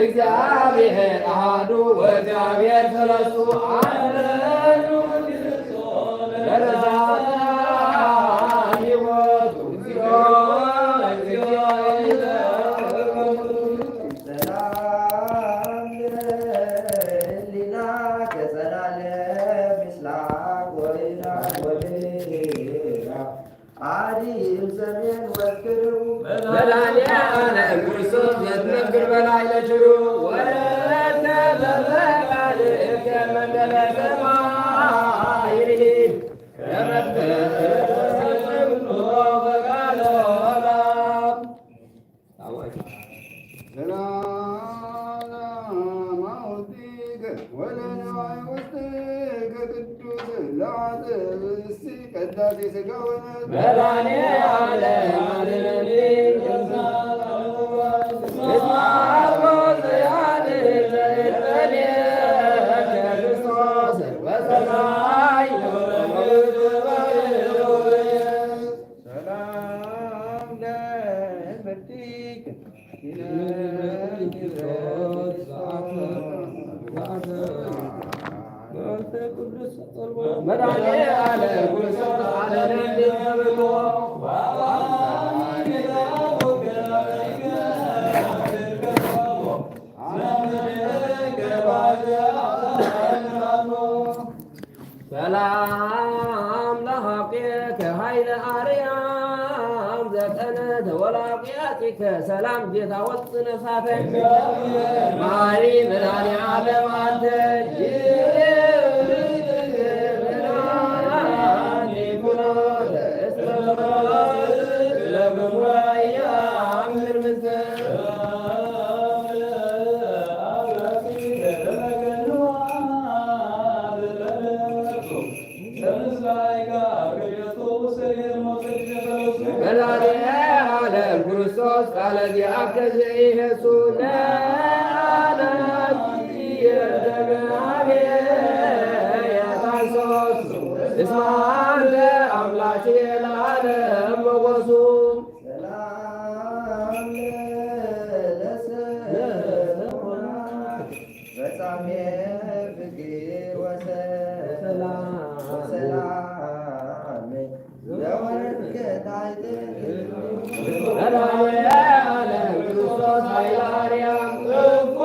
እግዚአብሔር አሐዱ ወእግዚአብሔር ሰለስቱ አሐዱ ለለዛቲ ሕይወቱ እግዚኦ እግዚኦ ሰላም ለህሊና ከጸላለ ምስላ ኮይና ወድራ አዲ እምሰሜን ወስክሩ መድኃኔዓለም ክርስቶስ ዘትነብር በላይ ለችሩ ወለተ በበቃልከ መንገለ ሰማይ ከመ ትፈጽም በቃለ አብ። ሰላም ለአማውቲከ ወለነዋይ ውስጥከ ቅዱስ ለአጥብሲ ቀዳሴ ሥጋ ወነፍስ መድኃኔዓለም አድነኒ። እስመ አልቦ ዘያድን ለእልፈኔ ክርስቶስ በሰማይ ሰላም ለእመርቲከ መድኃኔዓለም ክርስቶስ አድነኒ። ሰላም ለሀብቴከ ኃይለ አርያም ዘጠነ ተወላቂያቲከ ሰላም ጌታ ወፅ ነፍሳተ መሐሪ መድኃኔዓለም አንተ ለግሙያ አምር ምስል መድኃኔዓለም ክርስቶስ ቃለ ዚአከ ዘኢየሱስ ለዓለም የታንሶስ እስመ አንተ አምላኬ ለዓለም መጎሱ። ሰላም ለሰብአ በጻሜ ፍቅር ወሰ- ወሰላም ዘወረድከ ታሕተ መድኃኔዓለም ክርስቶስ ኃይለ አርያም እፎ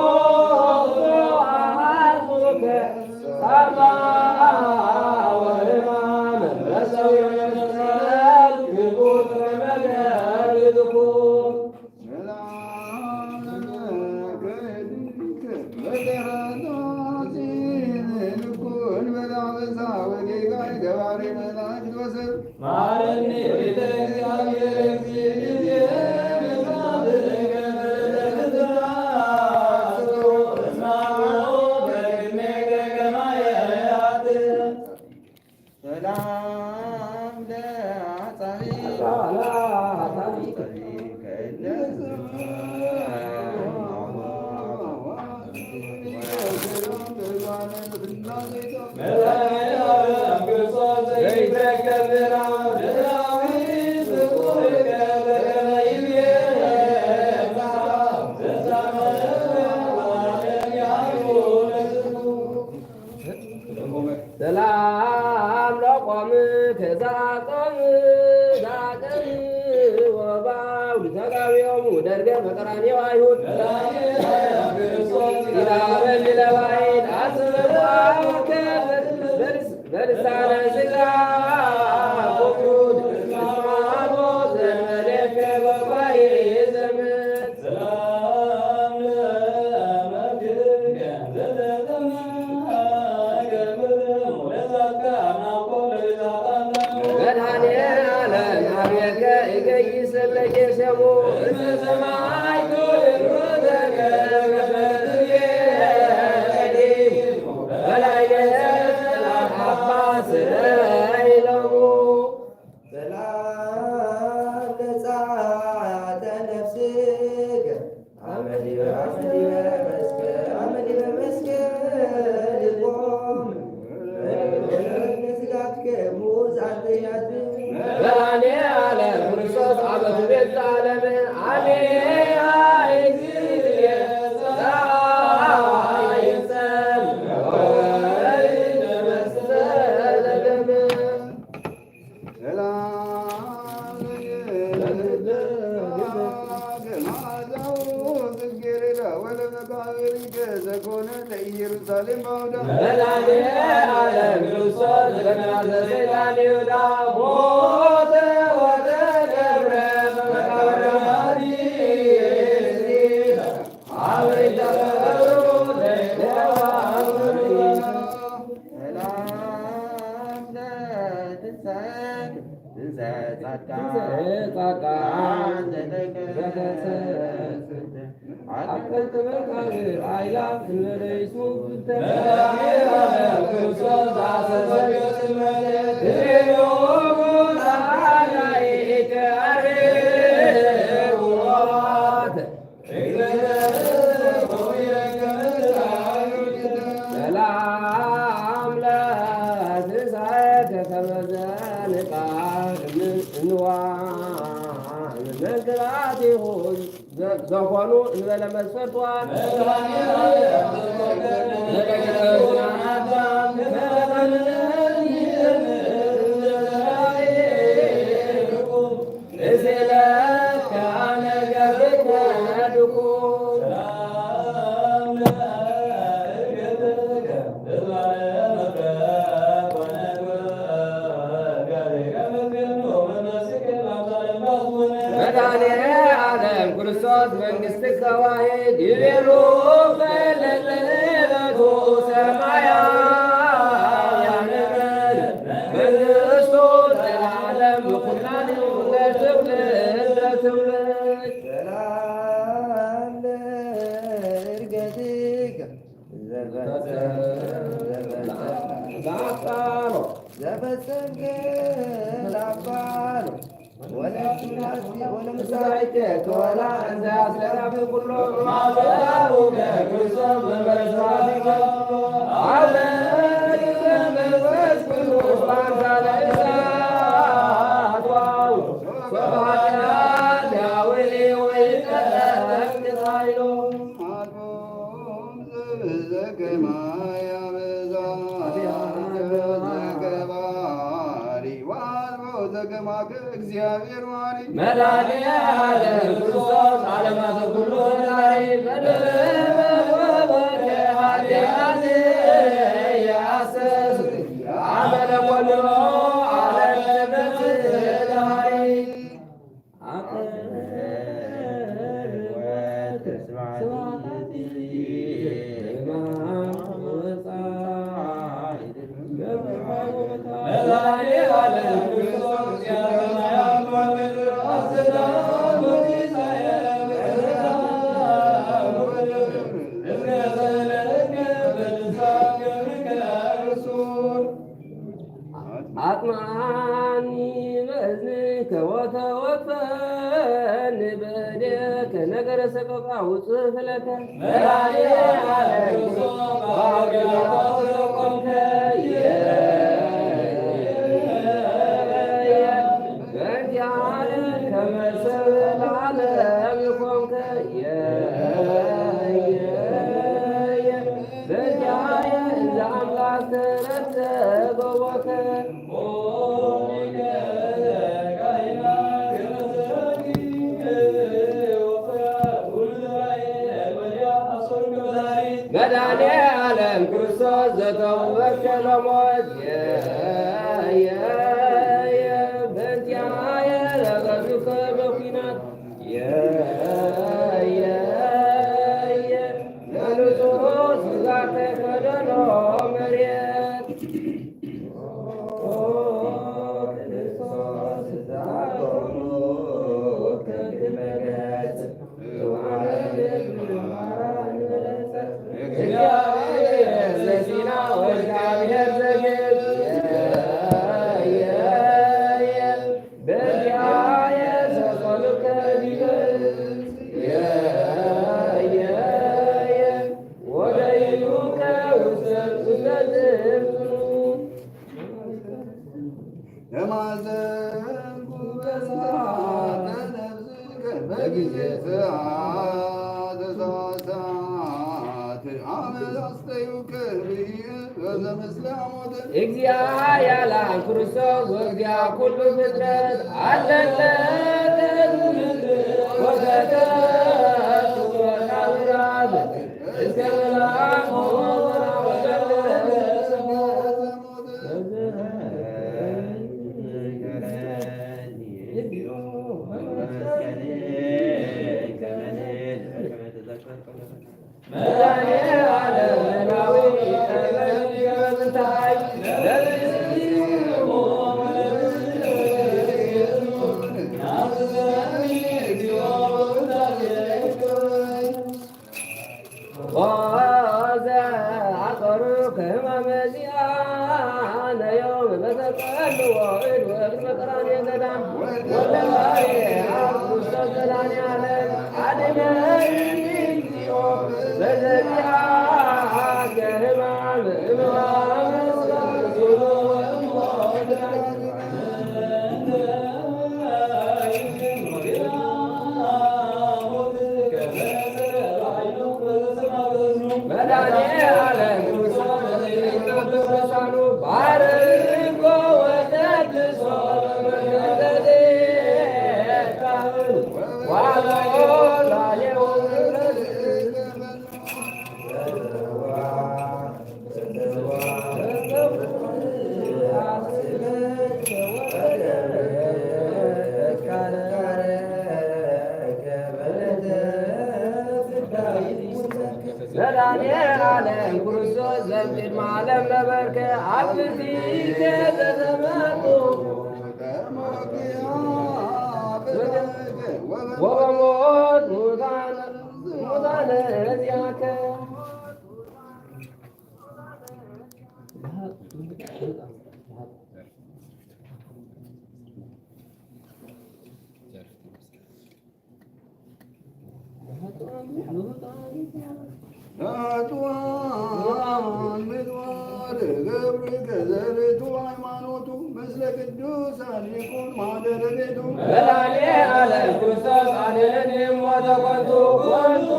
አሐዝከ ሳማ ወሕማም በሰው ክቡር መገርዝኩ። መሐረኒ ቤተ እግዚአብሔር እግዚእ ጊዜ ሰላም ለአጻብዕከ ሰላም ለቆም ከዛቆም ዛቀም ወባው ተጋቢዮሙ ደርገ በቀራንዮ አይሁድ ኢላበል ለባይድ አስበ በልሳነ ስጋ መድኃኔዓለም አቤከ እገይስ ለጌሰሙ እስመ ሰማይቱ ጽጌረዳ ወለመቃብሪከ ዘኮነ ለኢየሩሳሌም ባውዳ። መድኃኔ ዓለም ክርስቶስ በናተ ሰይጣን ይሁዳ ሞተ ወተቀብረ በመቃብር ዳዊት። ሰላም ለትንሳኤ ከመዘንቃ እንዋ መንክራቲሁ ዘኾኑ እንበለ መሰልቷን መድኃኔ ዓለም ክርስቶስ መንግስቲ ሰማይ ይቤሉ ፈለለቱ ሰማያ መንግስቱ ዘላለም ኩላን ለትብል ለትብል ሰላም ለእርገትከ ዘፈጸምከ ላባሎ ወለምሳይከ ከወላ እንዘ አስተራፊ ኩሎ ማበራሩከ ክርስቶስ መንበረ ስብሐቲከ አበ መንፈስ ቅዱስ በአምሳለ እሳት ዋው ስብሐት ለአብ ወወልድ ወመንፈስ ቅዱስ ኃይሎ። እግዚአብሔር ማሪ መድኃኔ ዓለም ክርስቶስ ዓለማተ ኩሉ ፈጣሪ በደለ ወኃጢአት የአስስ አመለ ኩሉ ዓለም በትዳሪ አጥማኒ በእዝንከ ወተወፈኒ በእዴከ ነገረ ሰቆቃ ውፅእ ፍለከ በእንቲአነ ከመ ሰብእ ለዓለም ይኮንከ በእንቲአየ እንዘ አምላክ ተረተ ገቦከ መድኃኔ ዓለም ክርስቶስ ዘተወከለ ሞት በእንቲአየ ረገጹከ በኩናት መንጹ ስጋከ ከደኖ መሬት ተማዘንኩ በሳተ ነፍስከ በጊዜ ሰዓት ሰዓት አመሳስተዩከ ብዬ በዘምስለ አሞተ እግዚአ ያለ ክርስቶስ ወእግዚአ ኩሉ ፍጥረት አለለ ወተተ ወዘ አቀሩ ከማመዚያ ነዮም በተቀልዎ እድ ወእግር በቀራንዮ ገዳም ወለማየ አብ ክርስቶስ መድኃኔዓለም አድነን እግዚኦ በዘዚአ ገህማም እምሃም መድኃኔዓለም ባርኮ ወቀድሶ በመንፈስ ቅዱስ ዋሎ ላሌ ወመንፈስ መድኃኔዓለም ክርስቶስ ዘእምቅድመ ዓለም ነበርከ፣ ኣብ ፍርዲከ ተተመኩ ወበሞት ሙታነ ሙታነ ዚአከ። ኃጥኣን ምግባር ገብርከ ዘርቱ ሃይማኖቱ ምስለ ቅዱሳን ይኩን ማደረ ቤቱ። መድኃኔዓለም ክርስቶስ አድነኒ እሞተ ኮንቱ ኮንቱ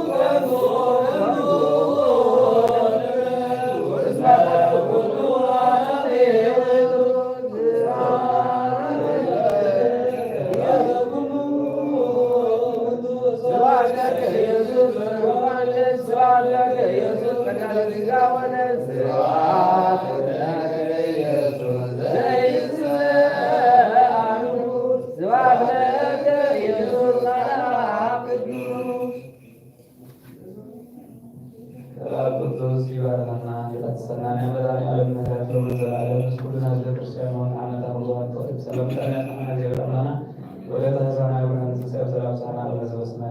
ኮንቱ እስመ ኩሉ ቅዱስ ይባርካና፣ ይቀድሰና። ናይ መድኃኔዓለም ምሕረት ክብሩ ዘለዓለም ምስ ኩልና ህዝበ ክርስቲያን ይኹን። ዓመታ ኩሉ ወንት ሰላም ጣና ጣና ዜብራና ወደ ተሳና ብርሃን ትንሳኤ ሰላም ሳና ወደ ዘበስና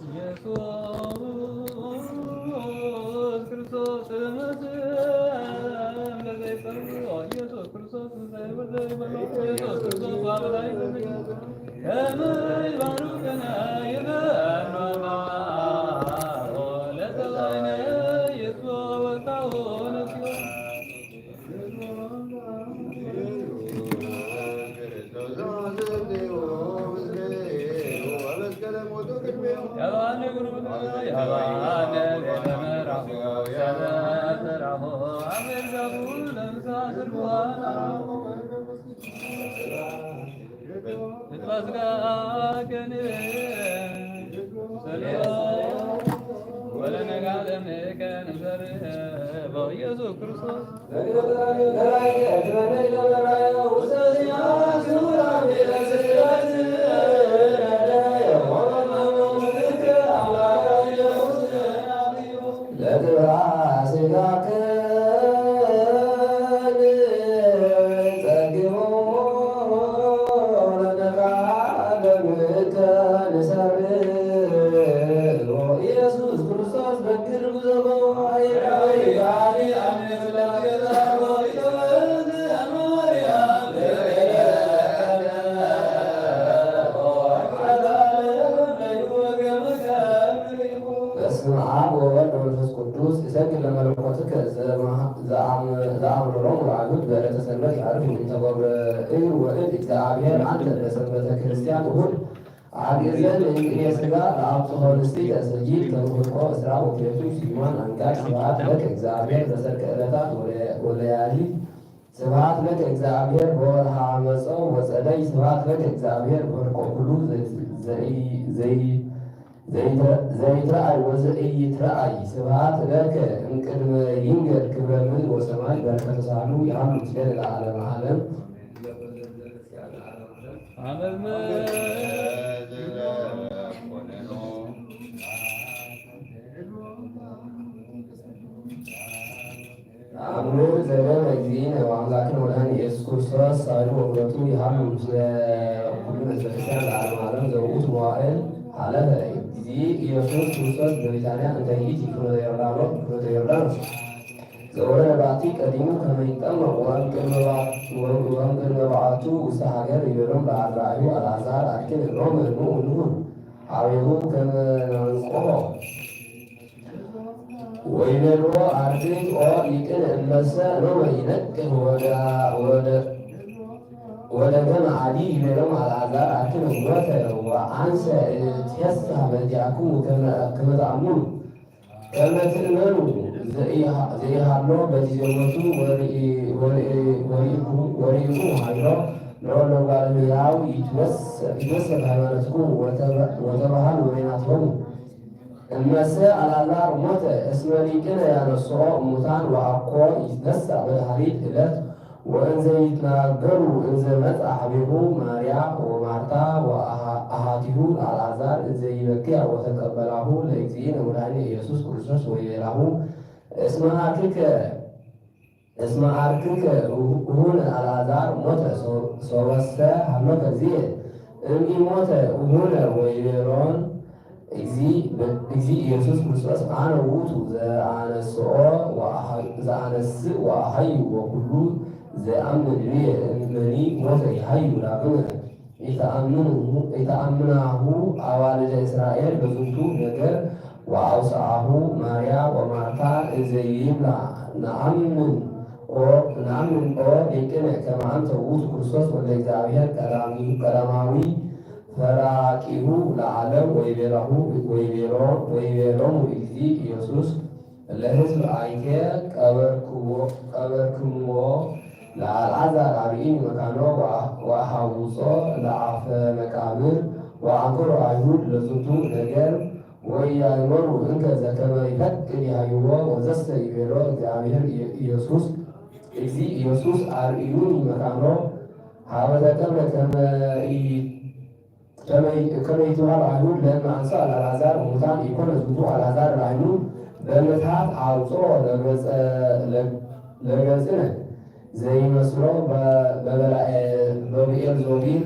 ኢየሱስ ክርስቶስ ለዘይጸልኦ ኢየሱስ ክርስቶስ ዘይበለ ይበሎ ኢየሱስ ክርስቶስ ወአምላክ ከመ ይባርክነ ይበኖ ለተባይነ ኢየሱስ ወታሁ ነሲዮ ኢየሱስ ክርስቶስ ለትብራ ስጋክ ንጸግቦ ለነቃ ደምከ ንሰርቦ። ኢየሱስ ክርስቶስ በክር ጉዘቦ። በስመ አብ ወወልድ ወመንፈስ ቅዱስ። እሰግድ ለመለኮትከ ዘአም-፣ ዘአምረሮሙ ለአይሁድ በዕለተ ሰንበት ያዕርፉ እንተ ገብረ እር ወእድ እግዚአብሔር አንተ በሰንበተ ክርስቲያን እሁድ አግእዘን ለእንቅኔ ሥጋ ለአብጽሖ ንስቲተ ሰጊድ ከመሁልቆ እስራ ወክልኤቱ ስዩማን አንጋድ። ስብሐት ለከ እግዚአብሔር በሰርከ ዕለታት ወለ-፣ ወለያሊ። ስብሐት ለከ እግዚአብሔር በወርሃ መጸው ወጸደይ። ስብሐት ለከ እግዚአብሔር በርቆ ኩሉ ዘይ-፣ ዘይ-፣ ዘይትረ-፣ ዘይትረአይ ወዘኢይትረአይ። ስብሐት ለከ እምቅድመ ይንገር ክብረ ምድር ወሰማይ። በረከተ ሳሉ ይሃሉ ምስሌነ ለዓለመ ዓለም። አሜን። አምር ዘደመ እግዚእነ ወአምላክነ ወመድኃኒነ ኢየሱስ ክርስቶስ ሳሉ ወምሕረቱ ይሃሉ ምስለ ኩሉ ህዝበ ክርስቲያን ለዓለመ ዓለም። ዘውእቱ መዋዕል ሀለፈ እግዚእ ኢየሱስ ክርስቶስ በቢታንያ እንተ ይእቲ ፍኖተ ዮርዳኖስ፣ ፍኖተ ዮርዳኖስ ዘወረደ ባቲ ቀዲሙ ከመ ይጠመቅ ወእምቅድመ በዓ-፣ ወእምቅድመ በዓቱ ውስተ ሀገር ይቤሎም ለአርዳኢሁ አልዓዛር አርኪነ ሎመ ንዑ ንሁር ሀቤሁ ከመ ናንጽሖ። ወይቤልዎ አርድእት ኦ ሊቅነ እመሰ ሎመ ይነቅል ወደ-፣ ወደ-፣ ወደገመ አዲ ይቤሎም አልዓዛር አርኪነ ሞተ ወአንሰ እትፌሳህ በእንቲአክሙ ከመ፣ ከመ ተአምኑ። ከመ ትእመኑ ዘኢሃ-፣ ዘኢሃሎ በቲ ዘሞቱ ወርኢ-፣ ወርኢ-፣ ወርኢኩ-፣ ወርኢኩሙ ኃይሎ ለወለ እጓለ እመሕያው ይትወሰ-፣ ይትወሰድ ሃይማኖትኩሙ ወተበ-፣ ወተባሃሉ በይናቲሆሙ። እመሰ አልዓዛር ሞተ እስመ ሊቅነ ያነስኦ እሙታን ወአኮ ይትነሳ በድሃሪት ዕለት። ወእንዘ ይትናገሩ እንዘ መጽአ ሀቤሁ ማርያ ወማርታ ወአሃ-፣ አሃቲሁ አልዓዛር እንዘ ይበክያ ወተቀበላሁ ለእግዚእነ ወመድኃኒነ ኢየሱስ ክርስቶስ ወይቤላሁ እስመ አርክከ፣ እስመ አርክከ እሁነ አልዓዛር ሞተ ሶ-፣ ሶበሰ ሀሎከ ዝየ እምኢሞተ እሁነ ወይቤሎን እግዚእ በ-፣ እግዚእ ኢየሱስ ክርስቶስ አነ ውእቱ ዘአነስኦ ወአሐ-፣ ዘአነስእ ወአሐዩ ወኩሉ ዘአምን ብየ እምእመኒ ሞተ ይሐዩ ዳግመ። ኢተአምኑ-፣ ኢተአምናሁ አዋልደ እስራኤል በዝንቱ ነገር ወአውስአሁ ማርያ ወማርታ እንዘ ይብላ ነአምን ኦ፣ ነአምን ኦ ሊቅነ ከመ አንተ ውእቱ ክርስቶስ ወልደ እግዚአብሔር ቀዳሚ-፣ ቀዳማዊ ፈራቂሁ ለዓለም ወይቤላሁ ወይቤሎ-፣ ወይቤሎሙ እግዚእ ኢየሱስ ለሕዝብ አይቴ ቀበርክዎ-፣ ቀበርክምዎ ለአልዓዛር አርኢኒ መካኖ ወአ-፣ ወአሐውጾ ለአፈ መቃብር ወአንከሮ አይሁድ ለዝንቱ ነገር ወኢያእመሩ እንከ ዘከመ ይፈቅድ ይሃይዎ ወዘሰ ይቤሎ እግዚአብሔር ኢየሱስ እግዚእ ኢየሱስ አርእዩኒ መካኖ ሀበ ተቀብረ ከመ ኢ-፣ ከመ ኢ-፣ ከመ ኢትብሃል አይሁድ ለእመ አንሥአ ለአልዓዛር እሙታን ኢኮነ ዝንቱ አልዓዛር ላይኑ በምትሃት አውፅኦ ለገጸ-፣ ለ-፣ ለገጽነ ዘይመስሎ በ-፣ በበላዔ-፣ በብኤልዞቢል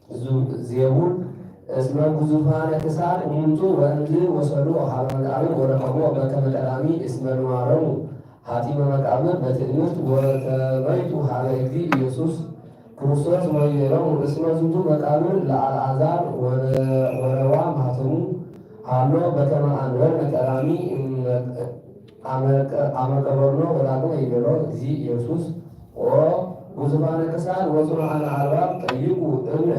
ዙ-፣ ዜቡል እስመ ግዙፋነ ክሳድ እሙንቱ ወእምዝ ወሰዱ ሀበ መቃብር ወረከብዎ በከመ ቀዳሚ እስመ ልማዶሙ ሀቲመ መቃብር በትእምርት ወተመይቱ ሀበ እግዚእ ኢየሱስ ክርስቶስ ወይቤሎሙ እስመ ዝንቱ መቃብር ለአልዓዛር ወረ-፣ ወረዋ ማህተሙ ሀሎ በከመ አንበርነ ቀዳሚ እመ-፣ አመ-፣ አመ ቀበርኖ ወዳግመ ይቤሎ እግዚእ ኢየሱስ ኦ ግዙፋነ ክሳድ ወጽኑዓነ አልባብ ጠይቁ እምነ፣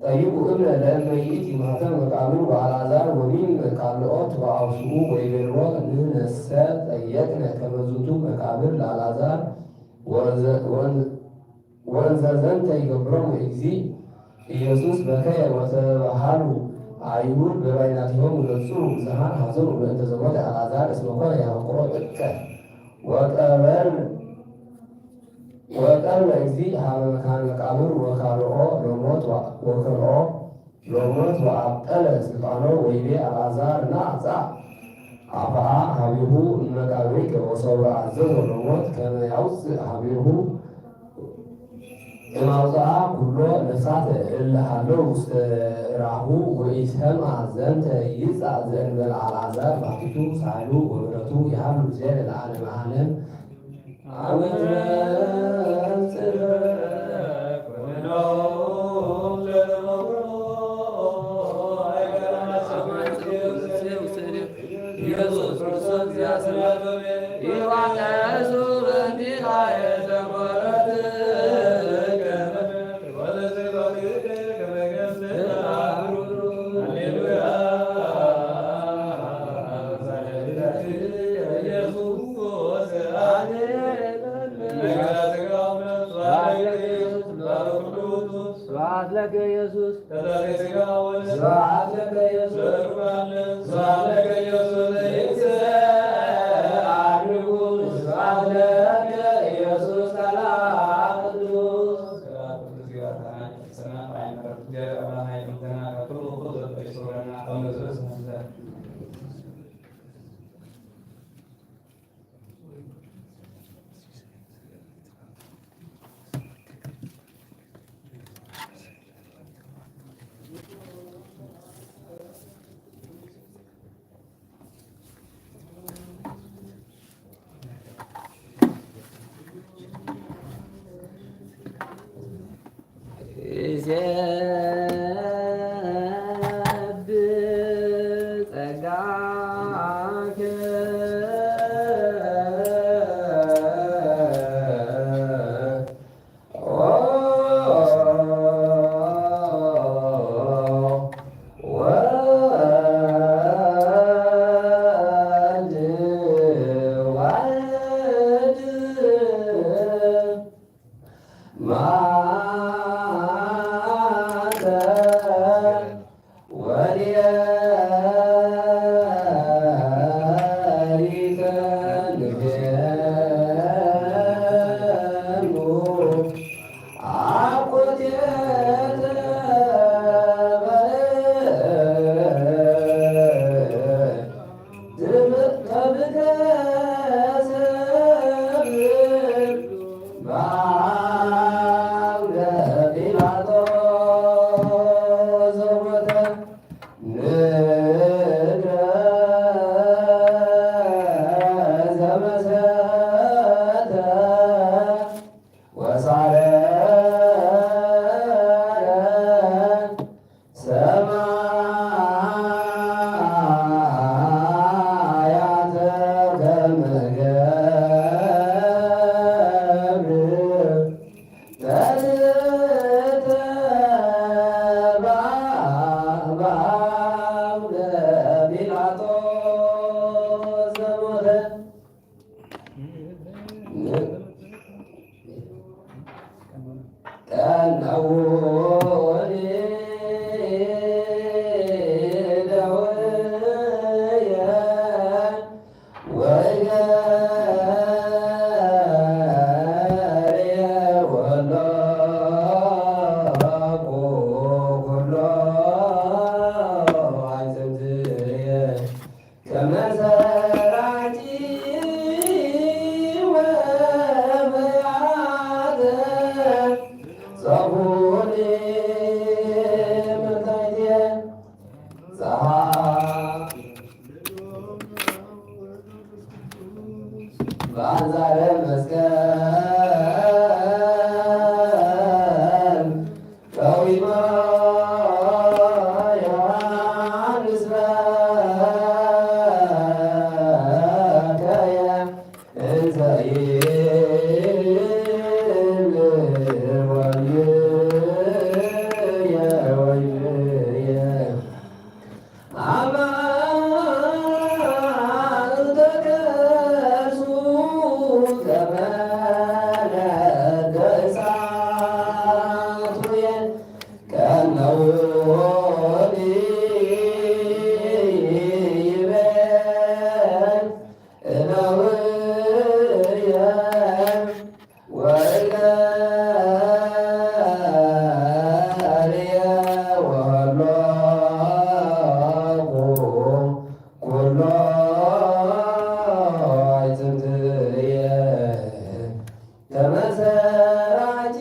ጠይቁ እምነ ለእመ ይእቲ ማህተም መቃብር ወአልዓዛር ወሚም ካልኦት ወአውስኡ ወይቤልዎ ንሕነሰ ጠየቅነ ከመ ዝንቱ መቃብር ለአልዓዛር ወእንዘ-፣ ወእን-፣ ወእንዘ ዘንተ ይገብሮሙ እግዚእ ኢየሱስ በከየ ወተበሃሉ አይሁድ በባይናቲሆሙ ነጽሩ ብዙኃን ሐዘኑ በእንተ ዘሞተ አልዓዛር እስመ ኮነ ያፈቅሮ ጥቀ ወቀበል ወቀርበ እግዚእ ሀበ መካነ መቃብር ወካልኦ ሎሞት ወከልኦ ሎሞት ወአብጠለ ስልጣኖ ወይቤ አልዓዛር ንአ ጽእ አፍአ ሀቤሁ እመቃብሪከ ወሶበ አዘዞ ሎሞት ከመ ያውፅእ ሀቤሁ እማውፅአ ኩሎ ነፍሳተ እለ ሀለው ውስተ ራሁ ወኢሰምአ ዘንተ ይጻእ ዘእንበለ አልዓዛር ባሕቲቱ ሳህሉ ወምሕረቱ ይሃሉ ምስሌነ ለዓለመ ዓለም። ስብሐት ለከ ኢየሱስ። ስብሐት ለከ ኢየሱስ። ስብሐት ለከ ኢየሱስ። ስብሐት ለከ ኢየሱስ። ሰላም ቅዱስ። በአንጻረ መስቀል ቀዊመ ዮሐንስ በከየ እንዘ ይብል ወልድየ ወልድየ። አማን ተከሱ ከመ እደውየ ወእገርየ ወሀሎኩ ኩሎ ይትምትየ ተመሰራቂ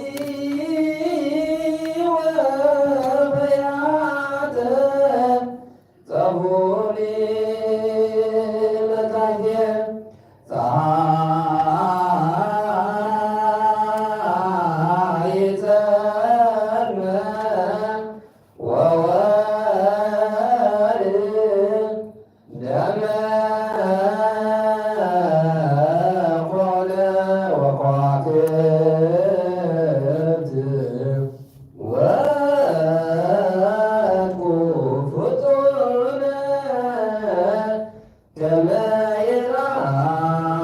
ወፈያተ ጸጉሪ መታየ ፀሐይ ጸልመ ወወርህ ደመ ኮነ ወከዋክብት ወትኩ ፍጡነ ከመ ይርአዩ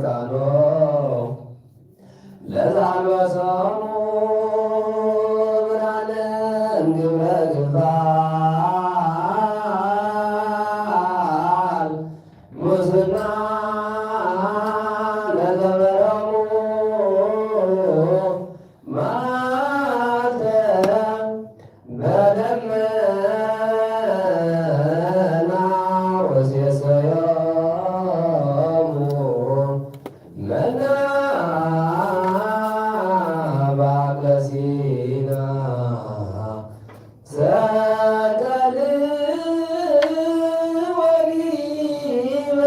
ቃሎ ለዘአልበሶሙ ብርሃነ እምግብረ ግፋል ሙስና ለገበሮሙ ማልተ በደመና ወሴሰዮሙ መና በአክለ ሲና ሰቀል ወሊበ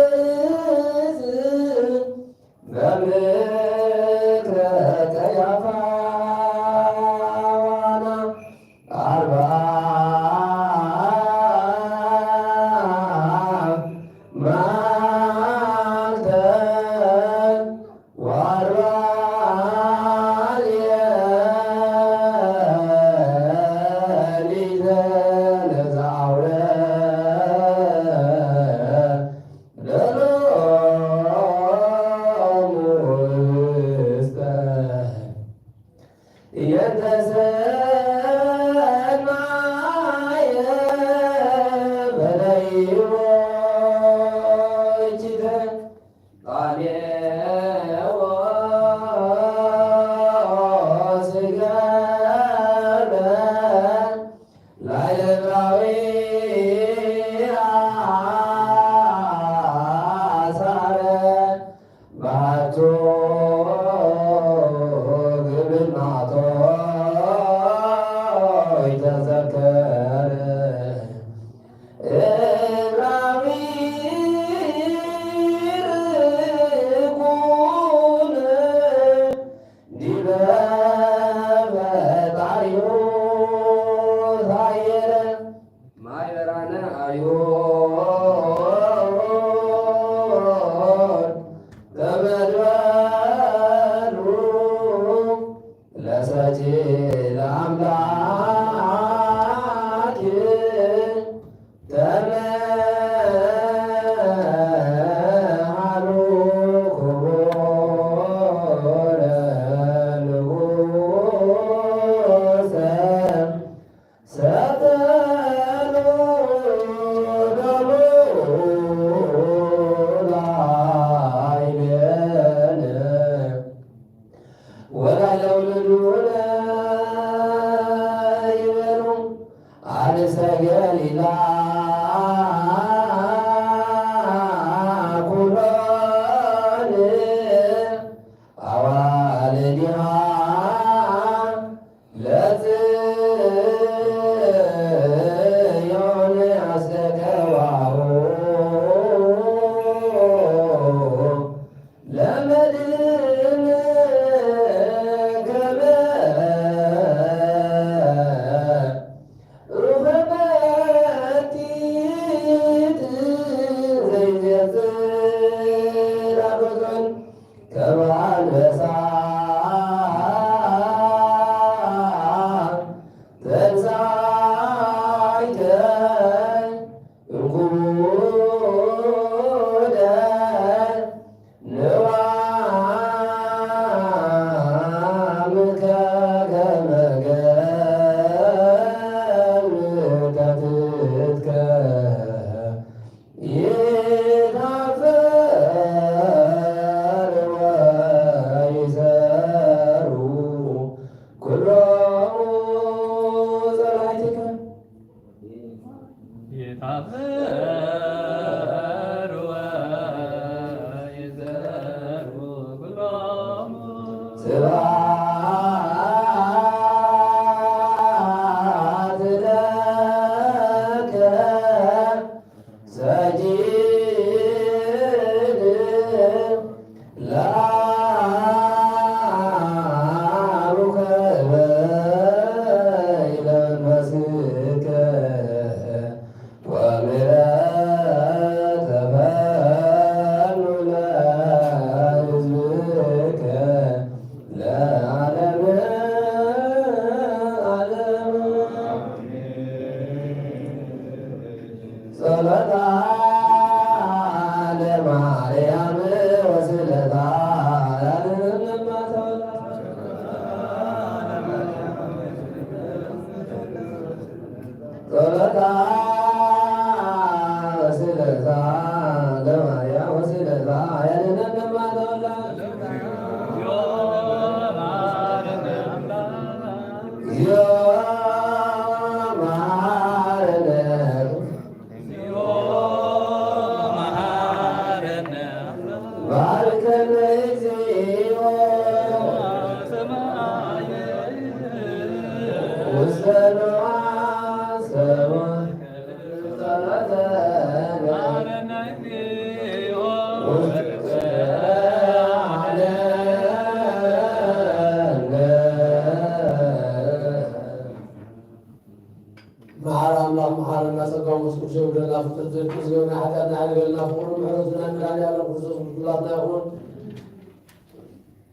መሓር ኣምላኽ መሓረና፣ ጸጋ መንፈስ ቅዱስ የውርደልና፣ ፍጥረት ዘድቅስ ገብና፣ ሓጢኣትና ይሕረገልና፣ ፍቕሪ መድኃኔዓለም ክርስቶስ ኩላትና ይኹን።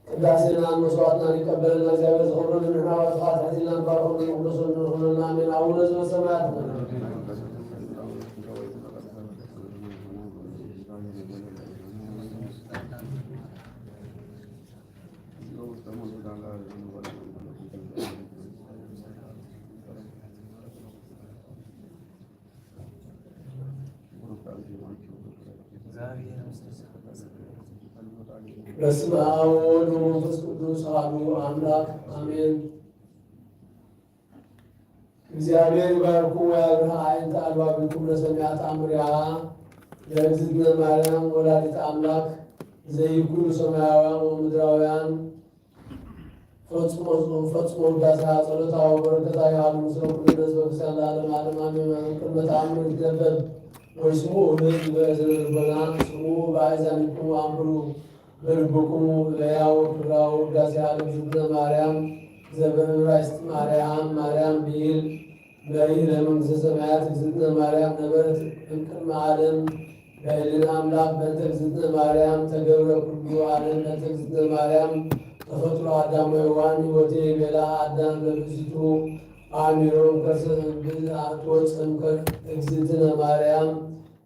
ቅዳሴና መስዋዕትና ይቀበለልና እግዚኣብሔር ዝኸብረሉ፣ ንሕና ባርኻ ትሕትና ንባርኸሉ ንቕደሰሉ ንኹነልና። ኣሜን። ኣቡነ ዘበሰማያት። በስመ አብ ወወልድ ወመንፈስ ቅዱስ አሐዱ አምላክ አሜን። እግዚአብሔር ይባርኩም ወያብርህ አዕይንተ አልባቢኩም ለሰሚዐ ተአምሪሃ ለእግዝእትነ ማርያም ወላዲተ አምላክ ዘይኩሉ ሰማያውያን ወምድራውያን ፈጽሞ ፈጽሞ ውዳሴ ጸሎታ ወበረከታ ይሃሉ ምስለ ኩሉ ህዝበ ክርስቲያን ለዓለመ ዓለም አሜን። ቅድመ ተአምር ይትነበብ ወይስምዑ ህዝብ በእዝነ ልቦና ስምዑ በአእዛኒክሙ አንብሩ በልብክሙ ለያው ክብራ ወውዳሴ ለእግዝእትነ ማርያም ዘበእብራይስጥ ማርያም ማርያም ብሂል መሪ ለመንግስተ ሰማያት እግዝእትነ ማርያም ነበረት እምቅድመ ዓለም በህልና አምላክ በእንተ እግዝእትነ ማርያም ተገብረ ኩሉ ዓለም በእንተ እግዝእትነ ማርያም ተፈጥሮ አዳም ወሔዋን ሕይወቴ ቤላ አዳም ለብእሲቱ አእሚሮ እምከርሰ ትወፅእ እግዝእትነ ማርያም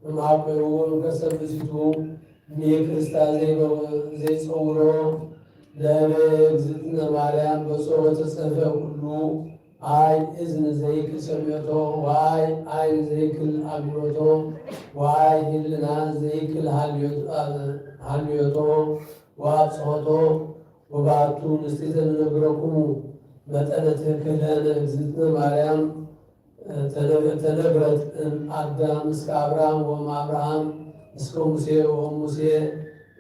እምሃቆ እምከርሰ ብእሲቱ እምየ ክርስታ ዘይበ- ዘይፀውሮ ለህበ እግዝእትነ ማርያም በጾ ወተጸፈ ኩሉ አይ እዝን ዘይክል ሰሚዖቶ ወአይ አይን ዘይክል አግብሮቶ ወአይ ህልና ዘይክል ሃልዮቶ ወአብጽሖቶ ወባቱ ንስቲተ ንነግረኩሙ መጠነ ትክክለ ለእግዝእትነ ማርያም ተነግረት እም አዳም እስከ አብርሃም ወእም አብርሃም እስከ ሙሴ ወእም ሙሴ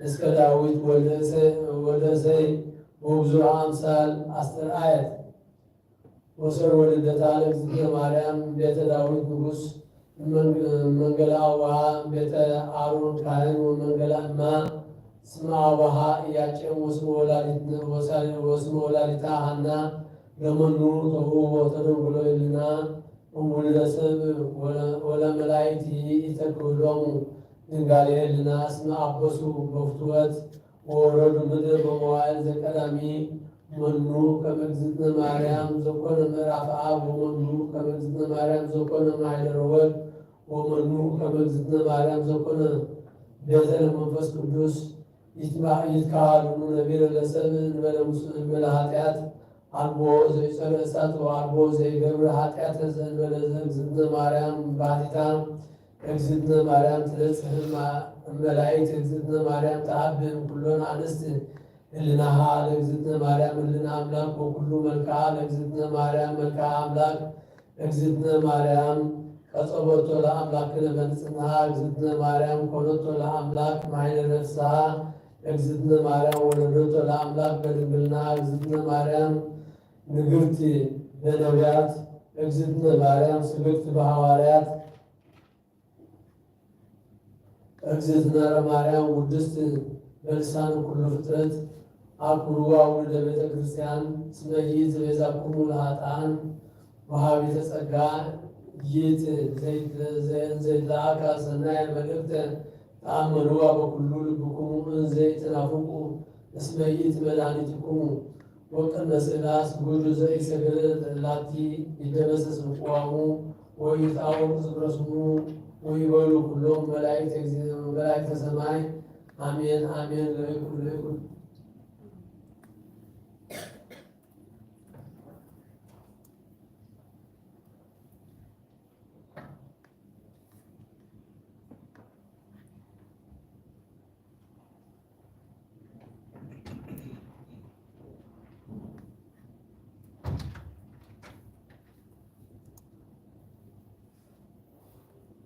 እስከ ዳዊት ወልደ እሰይ ወብዙሕ አምሳል አስተርአየት። ወሰር ወልደታ ለእግዝእትነ ማርያም ቤተ ዳዊት ንጉስ መንገላ አቡሃ ቤተ አሮን ካህን ወመንገላ እማ ስመ አቡሃ ኢያቄም ወስመ ወላዲታ ሃና ለመኑ ተውህቦ ተደንግሎ ይልና እምውልደ ሰብ ወለመላእክቲ ኢተክህሎሙ ድንጋሌ ህልና እስመ አበሱ በፍትወት ወወረዱ ምድር በመዋዕል ዘቀዳሚ መኑ ከመ እግዝእትነ ማርያም ዘኮነ ምዕራፍ አብ ወመኑ ከመ እግዝእትነ ማርያም ዘኮነ ማሕደረ ወልድ ወመኑ ከመ እግዝእትነ ማርያም ዘኮነ ቤተ ለመንፈስ ቅዱስ ይትካሃሉኑ ነቢረ ለሰብ እንበለ ሙስ እንበለ ኃጢአት አልቦ ዘይጸረ እሳት ወአልቦ ዘይገብር ኃጢአት ዘእንበለ ዘእግዝእትነ ማርያም ባሕቲታ እግዝእትነ ማርያም ትነጽህ እመላእክት እግዝእትነ ማርያም ተአብን ኩሎን አንስት ህልናሃ ለእግዝእትነ ማርያም ህልና አምላክ ወኩሉ መልክዓ ለእግዝእትነ ማርያም መልክዓ አምላክ እግዝእትነ ማርያም ቀጸበቶ ለአምላክነ በንጽህና እግዝእትነ ማርያም ኮነቶ ለአምላክ ማይነ ነፍስሃ እግዝእትነ ማርያም ወለደቶ ለአምላክ በድንግልና እግዝእትነ ማርያም ንግርቲ በነቢያት እግዝእትነ ማርያም ስብክት በሐዋርያት እግዝእትነ ማርያም ውድስት በልሳን ኩሉ ፍጥረት አክብርዋ ውሉደ ቤተ ክርስቲያን እስመ ይእቲ ቤዛኩሙ ለኃጥኣን ወሃቢተ ጸጋ ይእቲ ዘይትለአካ ሰናየ መልእክተ ተአመንዋ በኩሉ ልብኩሙ እንዘ ኢትናፍቁ እስመ ይእቲ መድኃኒትኩሙ ወቅድመ ስእላ ስጉዱ ዘኢሰገደ ላቲ ይደመሰስ ምቅዋሙ ወይትአወቅ ዝክረ ስሙ ወይበሉ ኩሎም መላእክተ ሰማይ አሜን አሜን ለይኩን ለይኩን።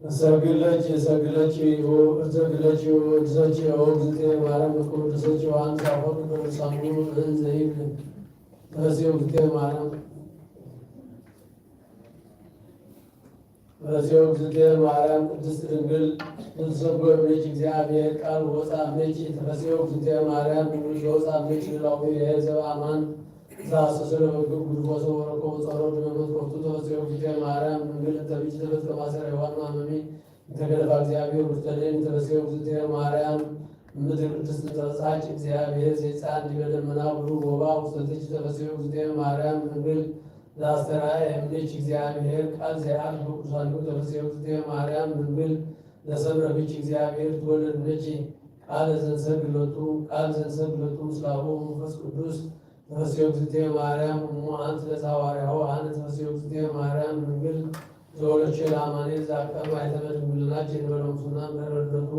እሰግድ ለኪ እሰግድ ለኪ እሰግድ ለኪ እግዝእትየ ማርያም ቅድስት ዮሐንስ አፈወርቅ በልሳኑ እንዘ ይብል ተስዮ እግዝእትየ ማርያም ተፈስዮ እግዝእትየ ማርያም ቅድስት ድንግል፣ ንዝሰብኮ እምኔኪ እግዚአብሔር ቃል ወፃ እምኔኪ። ተፈስዮ እግዝእትየ ማርያም ድንግል፣ ወፃ እምኔኪ ሉላዊ ብሔር ዘበአማን፣ ዘሐሰሶ ለበግዕ ጉድፎ ሰወረኮ ወፀሮ ድመመት ኮፍቱ። ተፈስዮ እግዝእትየ ማርያም ድንግል፣ እንተ ብኪ ተፈትከ ማሰረ ሔዋን ማመሚ፣ እንተ ገደፋ እግዚአብሔር ውስተ ደይን። ተፈስዮ እግዝእትየ ማርያም ምድር ቅድስት እንተ በጽሐኪ እግዚአብሔር ዘይጻን ዲበ ደመና ውሉ ጎባ ውስተ ትኪ። ተፈስዮ እግዝእትየ ማርያም ድንግል፣ ለአስተርአየ እምኔኪ እግዚአብሔር ቃል ዘይዓርፍ በቅዱሳኑ። ተፈስዮ እግዝእትየ ማርያም ድንግል፣ ለሰምረ ብኪ እግዚአብሔር ትወለድ እምኔኪ። ቃል ዘንሰግድ ሎቱ፣ ቃል ዘንሰግድ ሎቱ ምስለ አቡ መንፈስ ቅዱስ። ተፈስዮ እግዝእትየ ማርያም እሙ አንቲ ለዘሐዋርያሁ አነ። ተፈስዮ እግዝእትየ ማርያም ድንግል፣ ዘወለድኪ ለአማኑኤል ዘአቅረብ ማይተመ ድንግልናኪ እንበለ ሙስና እንበለ ልደቱ።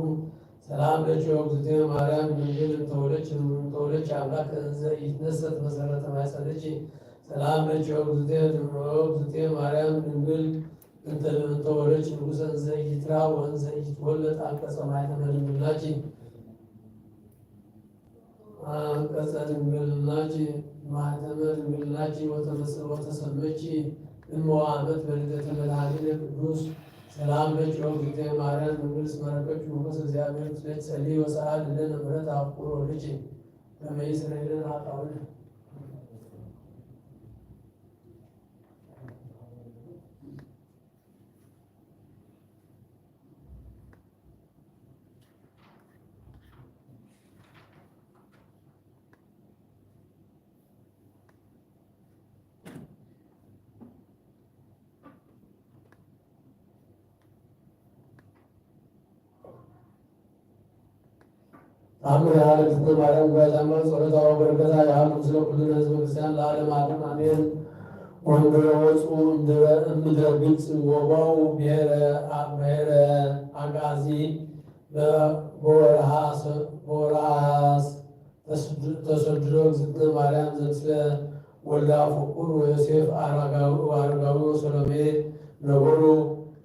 ሰላም ለኪ ኦ እግዝእትየ ማርያም ድንግል፣ እንተ ወለድኪ፣ እንተ ወለድኪ አምላክ እንዘ ኢትነሰት መሰረተ ማይጸንኪ። ሰላም ለኪ ኦ እግዝእትየ፣ ኦ እግዝእትየ ማርያም ድንግል፣ እንተ፣ እንተ ወለድኪ ንጉሰ እንዘ ኢትራ ወእንዘ ኢትወለድ አንቀጸ ማይተመ ድንግልናኪ። አንቀጸ ድንግልናኪ ማህተመ ድንግልናኪ ወተመስ-፣ ወተሰመኪ እመ ወአመት በልደተ መድኃኒነ ቅዱስ። ሰላም ለኪ ኦ እግዝእትየ ማርያም ድንግል እስመ ረከብኪ መንፈስ እግዚአብሔር ምስሌኪ። ጸሊ ወሰአሊ ለነ ምሕረት አፍቁር ወልኪ ከመ ይስረይ ለነ ኃጣውኢነ። ተአምር ያህል እግዝእትነ ማርያም ጉባኤ ታማ ጸሎታ ወበረከታ ያህል ምስለ ኩልነ ህዝበ ክርስቲያን ለዓለመ ዓለም አሜን። ወእምድረ ወፁ እምድረ፣ እምድረ ግብፅ ወበው ብሔረ፣ ብሔረ አግአዚ በ-፣ በወርሃ ሰ-፣ በወርሃ ስ-፣ ተስድ-፣ ተሰድሮ እግዝእትነ ማርያም ዘምስለ ወልዳ ፍቁር ወዮሴፍ አረጋዊ፣ ወአረጋዊ ወሰሎሜ ነበሩ።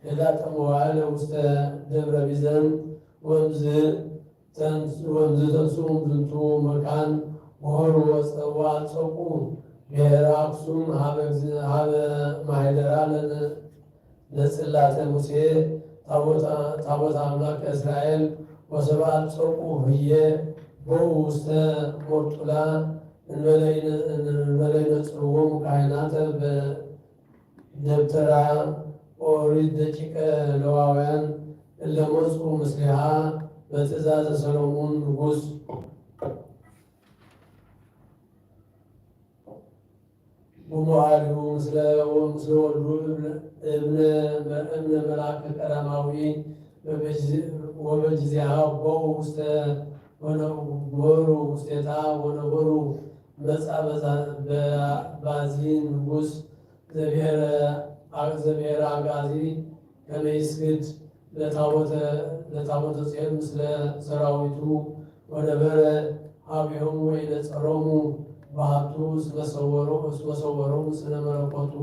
ህዳጠ መዋዕለ ውስተ ደብረ ቢዘን ወእምዝ ተንስ-፣ ወእምዝ ተንስኡ እምዝንቱ መካን ወሆሩ ወፀ-፣ ወአልፀቁ ብሔረ አክሱም ሀበ እግዝ-፣ ሀበ ማሕደራ ለነ-፣ ለጽላተ ሙሴ ታቦተ፣ ታቦተ አምላክ እስራኤል ወሰብአ አልፀቁ ህዬ ቦኡ ውስተ ሞርጡላ እንበለ ይነ-፣ እንበለ ይነጽርዎሙ ካህናተ በ-፣ ደብተራ ኦሪት ደቂቀ ሌዋውያን እለ መጹ ምስሌሃ በትእዛዘ ሰሎሞን ንጉስ። ወመዋዕሊሁ ምስለ፣ ምስለ ወልዱ እብነ፣ እብነ መልአከ ቀዳማዊ ወበጅ-፣ ወበጅዜሃ ቦኡ ውስተ ወነበሩ ውስቴታ ወነበሩ መጻ በዛ-፣ በ-፣ ባዚን ንጉስ ዘብሔረ፣ ዘብሔረ አግአዚ ከመ ይስግድ ለታቦተ፣ ለታቦተ ጽዮን ምስለ ሰራዊቱ ወነበረ ሀቤሆሙ ወኢነጸሮሙ ባሕቱ እስመ ሰወሮ-፣ እስመ ሰወሮሙ ስነ መለኮቱ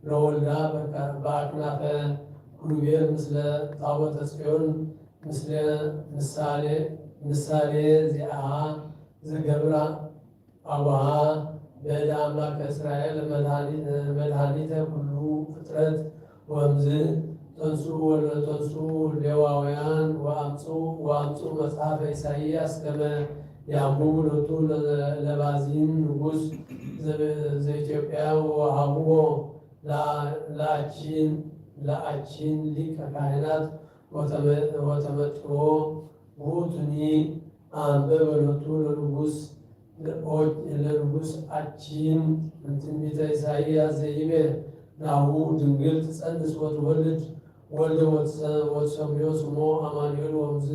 ለወልዳ በካ-፣ በአክናፈ ክሩቤል ምስለ ታቦተ ጽዮን ምስለ ምሳሌ፣ ምሳሌ ዚአሃ ዘገብራ አቡሃ በእደ አምላከ እስራኤል መድኃኒ-፣ መድኃኒተ ኩሉ ፍጥረት። ወእምዝ ተንሱ ወለ-፣ ተንሱ ሌዋውያን ወአምጹ፣ ወአምጹ መጽሐፈ ኢሳይያስ ከመ ያንብቡ ሎቱ ለ-፣ ለባዚን ንጉስ ዘ-፣ ዘኢትዮጵያ ወሃብዎ ለአ-፣ ለአቺን፣ ለአቺን ሊቀ ካህናት ወተመ-፣ ወተመጥዎ ውእቱኒ አንበበ ሎቱ ለንጉስ ለኦች-፣ ለንጉስ አቺን እምትንቢተ ኢሳይያስ ዘይቤ ናሁ ድንግል ትጸንስ ወትወልድ ወልደ ወትሰ-፣ ወትሰምዮ ስሞ አማኑኤል። ወምዝ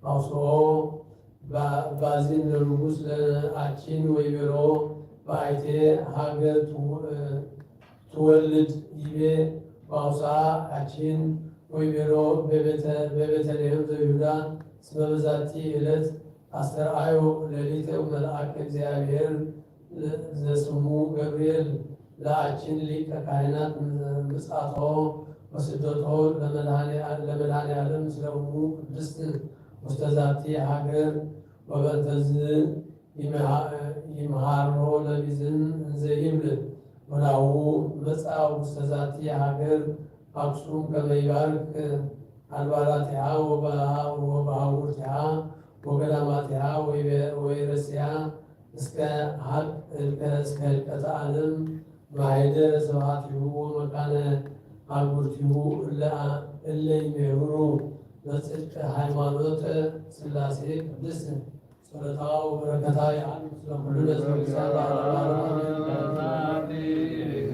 አውስኦ ባ-፣ ባዚን ለንጉስ ለአቺን ወይቤሎ በአይቴ ሀገር ትው-፣ ትወልድ ይቤ በአውስአ አቺን ወይቤሎ በቤተ-፣ በቤተልሔም ዘይሁዳ እስመ በዛቲ ዕለት አስተርአዮ ሌሊተ መልአከ እግዚአብሔር ዘስሙ ገብርኤል ለአቺን ሊቀ ካህናት ምጽአቶ ወስደቶ ለመድኃኔ-፣ ለመድኃኔ ዓለም ምስለ እሙ ቅድስት ውስተ ዛቲ ሀገር። ወበእንተዝ ይምሃ-፣ ይምሃሮ ለቢዝን እንዘ ይብል ወናሁ መጽአ ውስተ ዛቲ ሀገር አክሱም ከመ ይባርክ አድባራቲሃ ወበሃ-፣ ወበሃውርቲሃ ወገዳማቲሃ ወይበ-፣ ወይረስያ እስከ ሀብ እልከ እስከ ህልቀተ ዓለም ማሄደ ስብሐቲሁ ወመካነ አግብርቲሁ እለ አ-፣ እለ ይሜህሩ በጽድቅ ሃይማኖት ሥላሴ ቅድስት። ጸሎታ ወበረከታ ይሃሉ ምስለ ኩሉ ለዘ ክርስቲያን ለዓለመ ዓለም አሜን።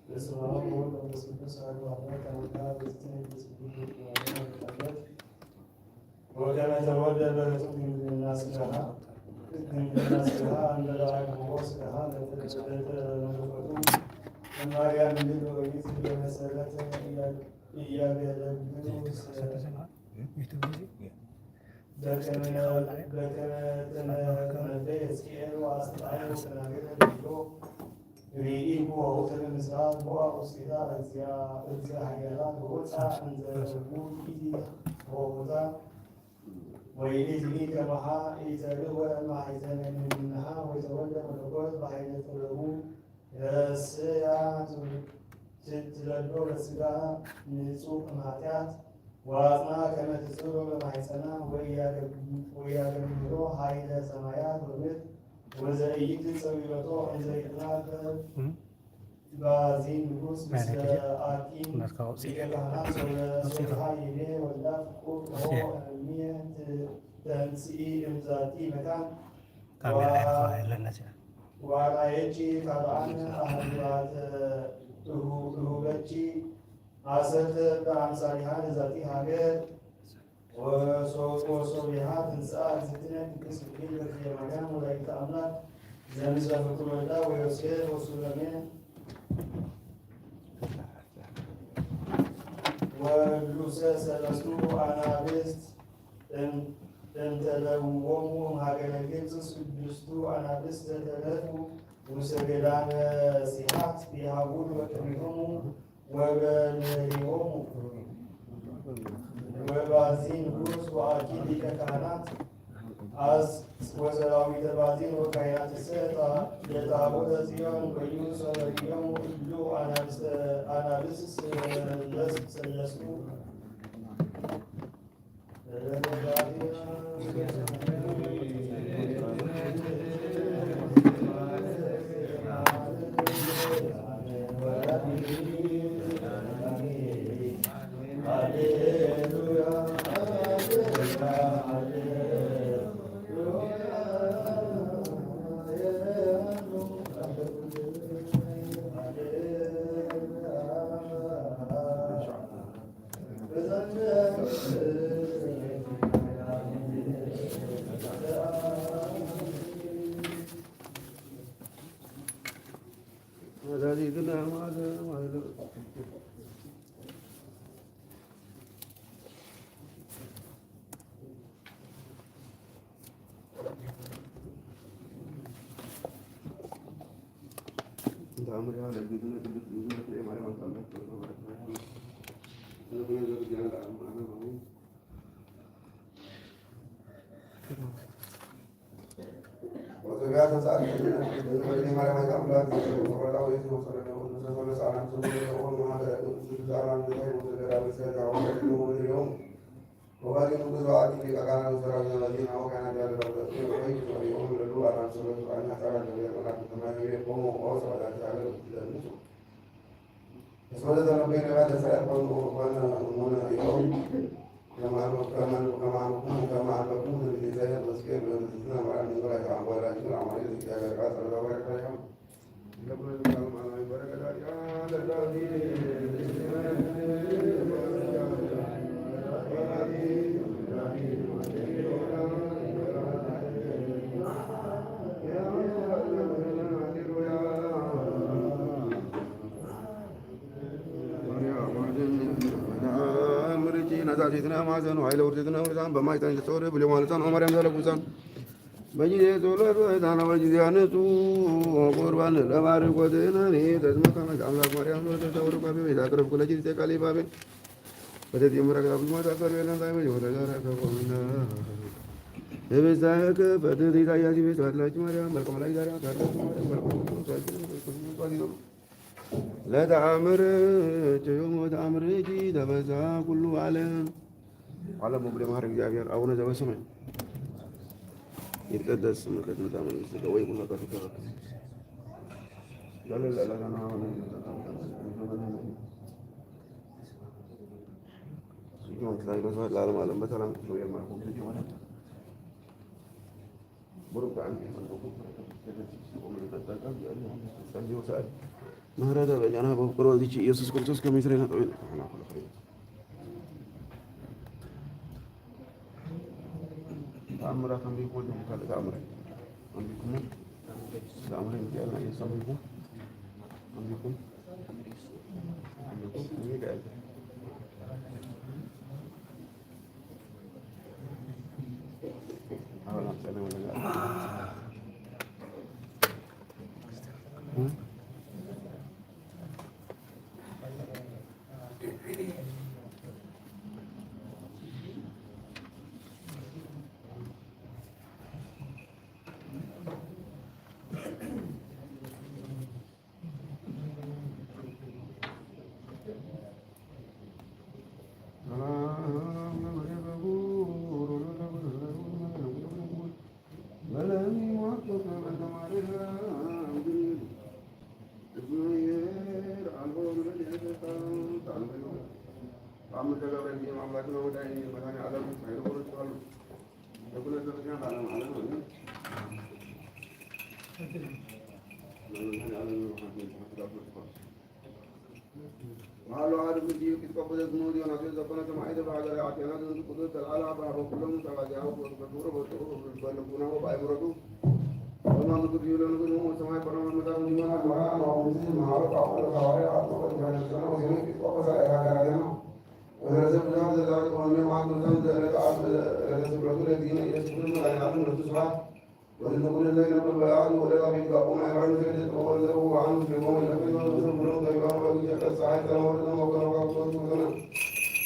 በስመ አብ ወወልድ ወመንፈስ ቅዱስ አሐዱ አምላክ። አሜን። በስመ አብ ወወልድ ወመንፈስ ቅዱስ አሐዱ አምላክ። ወከመ ተወልደ በረከቱ ድንግልና ስጋሃ፣ ድንግልና ስጋሃ እንበላ አግብኦ ስጋሃ ለተ-፣ ለተ-፣ ለመለኮቱ እማርያም ድንግል ወጊት በመሰረት እያገለግሉ በከመ ተነበየ ሕዝቅኤል ወአስተርአየ ወተናገረ ዲቦ ርኢኩ ወውእቱ ለምስራቅ ቦአ ውስቴታ እግዚአ፣ እግዚአ ኃያላን ወወፅአ እንዘ እቡ ይእቲ ሆታ ወይእዜኒ ከማሃ ኢተርወ እምማሕፀነ እምኔሃ ወይተወልደ መለኮት በኃይለ ጥበቡ ረስያ ትለዶ ለስጋ ንጹህ እምኃጢአት ወአጽንዓ ከመ ትጽሮ ለማሕፀና ወኢያገምሮ ኃይለ ሰማያት ወምድር ወዘኢይክል ጸዊሮቶ እንዘ ይትናገር ባዚ ንጉስ ምስለ አኪን ሊቀ ካህናት ሶርያ ይሜ ወልዳ ፍቁር ሆ እምኔ ተንስኢ እምዛቲ መካን ካሜራ ኤርትራ የለና ሲና። ወአርአየኪ ካልአን አህዱራተ እሁ-፣ እሁበኪ አሰርተ በአምሳሊሃ ለዛቲ ሀገር ወሶ-፣ ወሶቢሃ ትንስአ እግዝእትነ ቅድስት ድንግል በክየ ማርያም ወላዲተ አምላክ ዘምስለ ፍቁር ወልዳ ወዮሴፍ ወሱለሜ ወሉሰ ሰለስቱ አናብስት እም-፣ እምተለውዎሙ እምሀገረ ግብፅ ስድስቱ አናብስት ዘተረፉ ውስተ ገዳመ ሲሐት ይሃውሩ በቅድሜሆሙ ወበንህሬሆሙ ወባዚ ንጉስ ወአኪ ሊቀ ካህናት አስ-፣ ወሰራዊተ ባዚን ወካህናትሰ ለታቦተ ጽዮን ወዩ ሰበኪዮሙ እሉ አናብስተ-፣ አናብስ ሰለስ-፣ ሰለስቱ። እስመ ለተነበዩ ነቢያት ተሰረቀ እምነ እምነ ይእዜሰ ከመ አንበብኩሙ፣ ከመ አንበብኩሙ፣ ከመ አንበብኩሙ ትንቢተ ኢሳይያስ ወሕዝቅኤል በእንተ እግዝእትነ ማርያም ድንግል አይተ አምቦ ወላዲቱ አማኑኤል እግዚአብሔር ቃል ጸሎተ በረከት ይሁን። ዛቲትና ማዘኑ ኃይለ ውርደትና ውርዛን በማይታን ተሰወረ ብሌ ማለታን ኦማርያም ዘለጉዛን በጊዜ ጸሎት ወዕጣን ወጊዜ ንጹ ቁርባን ለባርኮት ነኔ ተስመ ከመ አምላክ ማርያም ወተሰውር ባቤ ቤዛ ቅረብ ኩለኪ ቃሌ ባቤ ወተት የምረጋ ብዙ ማታ ፈር የለን ታይ ወይ ወደ ጋራ ከቆምና ለበዛከ ፈትት ኢሳያስ ቤት ባላች ማርያም መልከ መላእክት ዛሬ ካለች ማርያም መልከ ለተአምር ዮም ወተአምር እጂ ተበዛ ኩሉ ዓለም ዓለም ብለ ማህር እግዚኣብሔር አቡነ ዘበሰማይ ይትቀደስ ስምከ ትምጻእ መንግስትከ ወይኩን ፈቃድከ በከመ ለዓለመ ዓለም። በሰላም ምህረተ በጃና በፍቅሮ ዚች ኢየሱስ ክርስቶስ ከመ ይስረይ ናጠዊን ተአምራት አንቢኩ ወደ ካልእ ተአምራት አንቢኩ ተአምራት እንዲያና ኢየሱስ አንቢኩ አንቢኩ አንቢኩ ወሃሎ አሐዱ እግዚእ ኤጲስቆጶስ ዘእግዝእትነ ዲዮናስዮስ ዘኮነ ሰማዕት በሀገረ አቴና ዘንቱ ቅዱስ ተልዓለ አብ ሀበ ኩሎም ሰባዚያሁ ወዝከብሩ በጽሑ በልቡናሁ በአእምሮቱ ወማኑ ቅዱስ ይብለኑ ግን ሰማይ ቆና መመጣ እንዲሆን አግባራ ነው። እዚ መሃሩ ጳውሎስ ሐዋርያ አጥቆ ዲዮናስዮስ ነው። ዜና ኤጲስቆጶስ አይ ሀገረ አቴና ወደረሰ ብዙኃን ዘዛት ወንድም አንዱ ዘንድ ዘዕለተ አብ ዕለተ ስቅለቱ ለእግዚእነ ኢየሱስ ክርስቶስ መድኃኒዓለም ለቱ ስብሐት ወልንኩን ዘይነብር በለዓሉ ወደ ዳዊት ጋቁም አይባን ዘግደ ጥበቦን ዘበው ወአንዱ ስሌሞን ለፈኝ ወንዱ ብሎም ዘይባን ወጊ ሸቀት ፀሐይ ተመወርደ ወገኖ ካብቶት ወገነ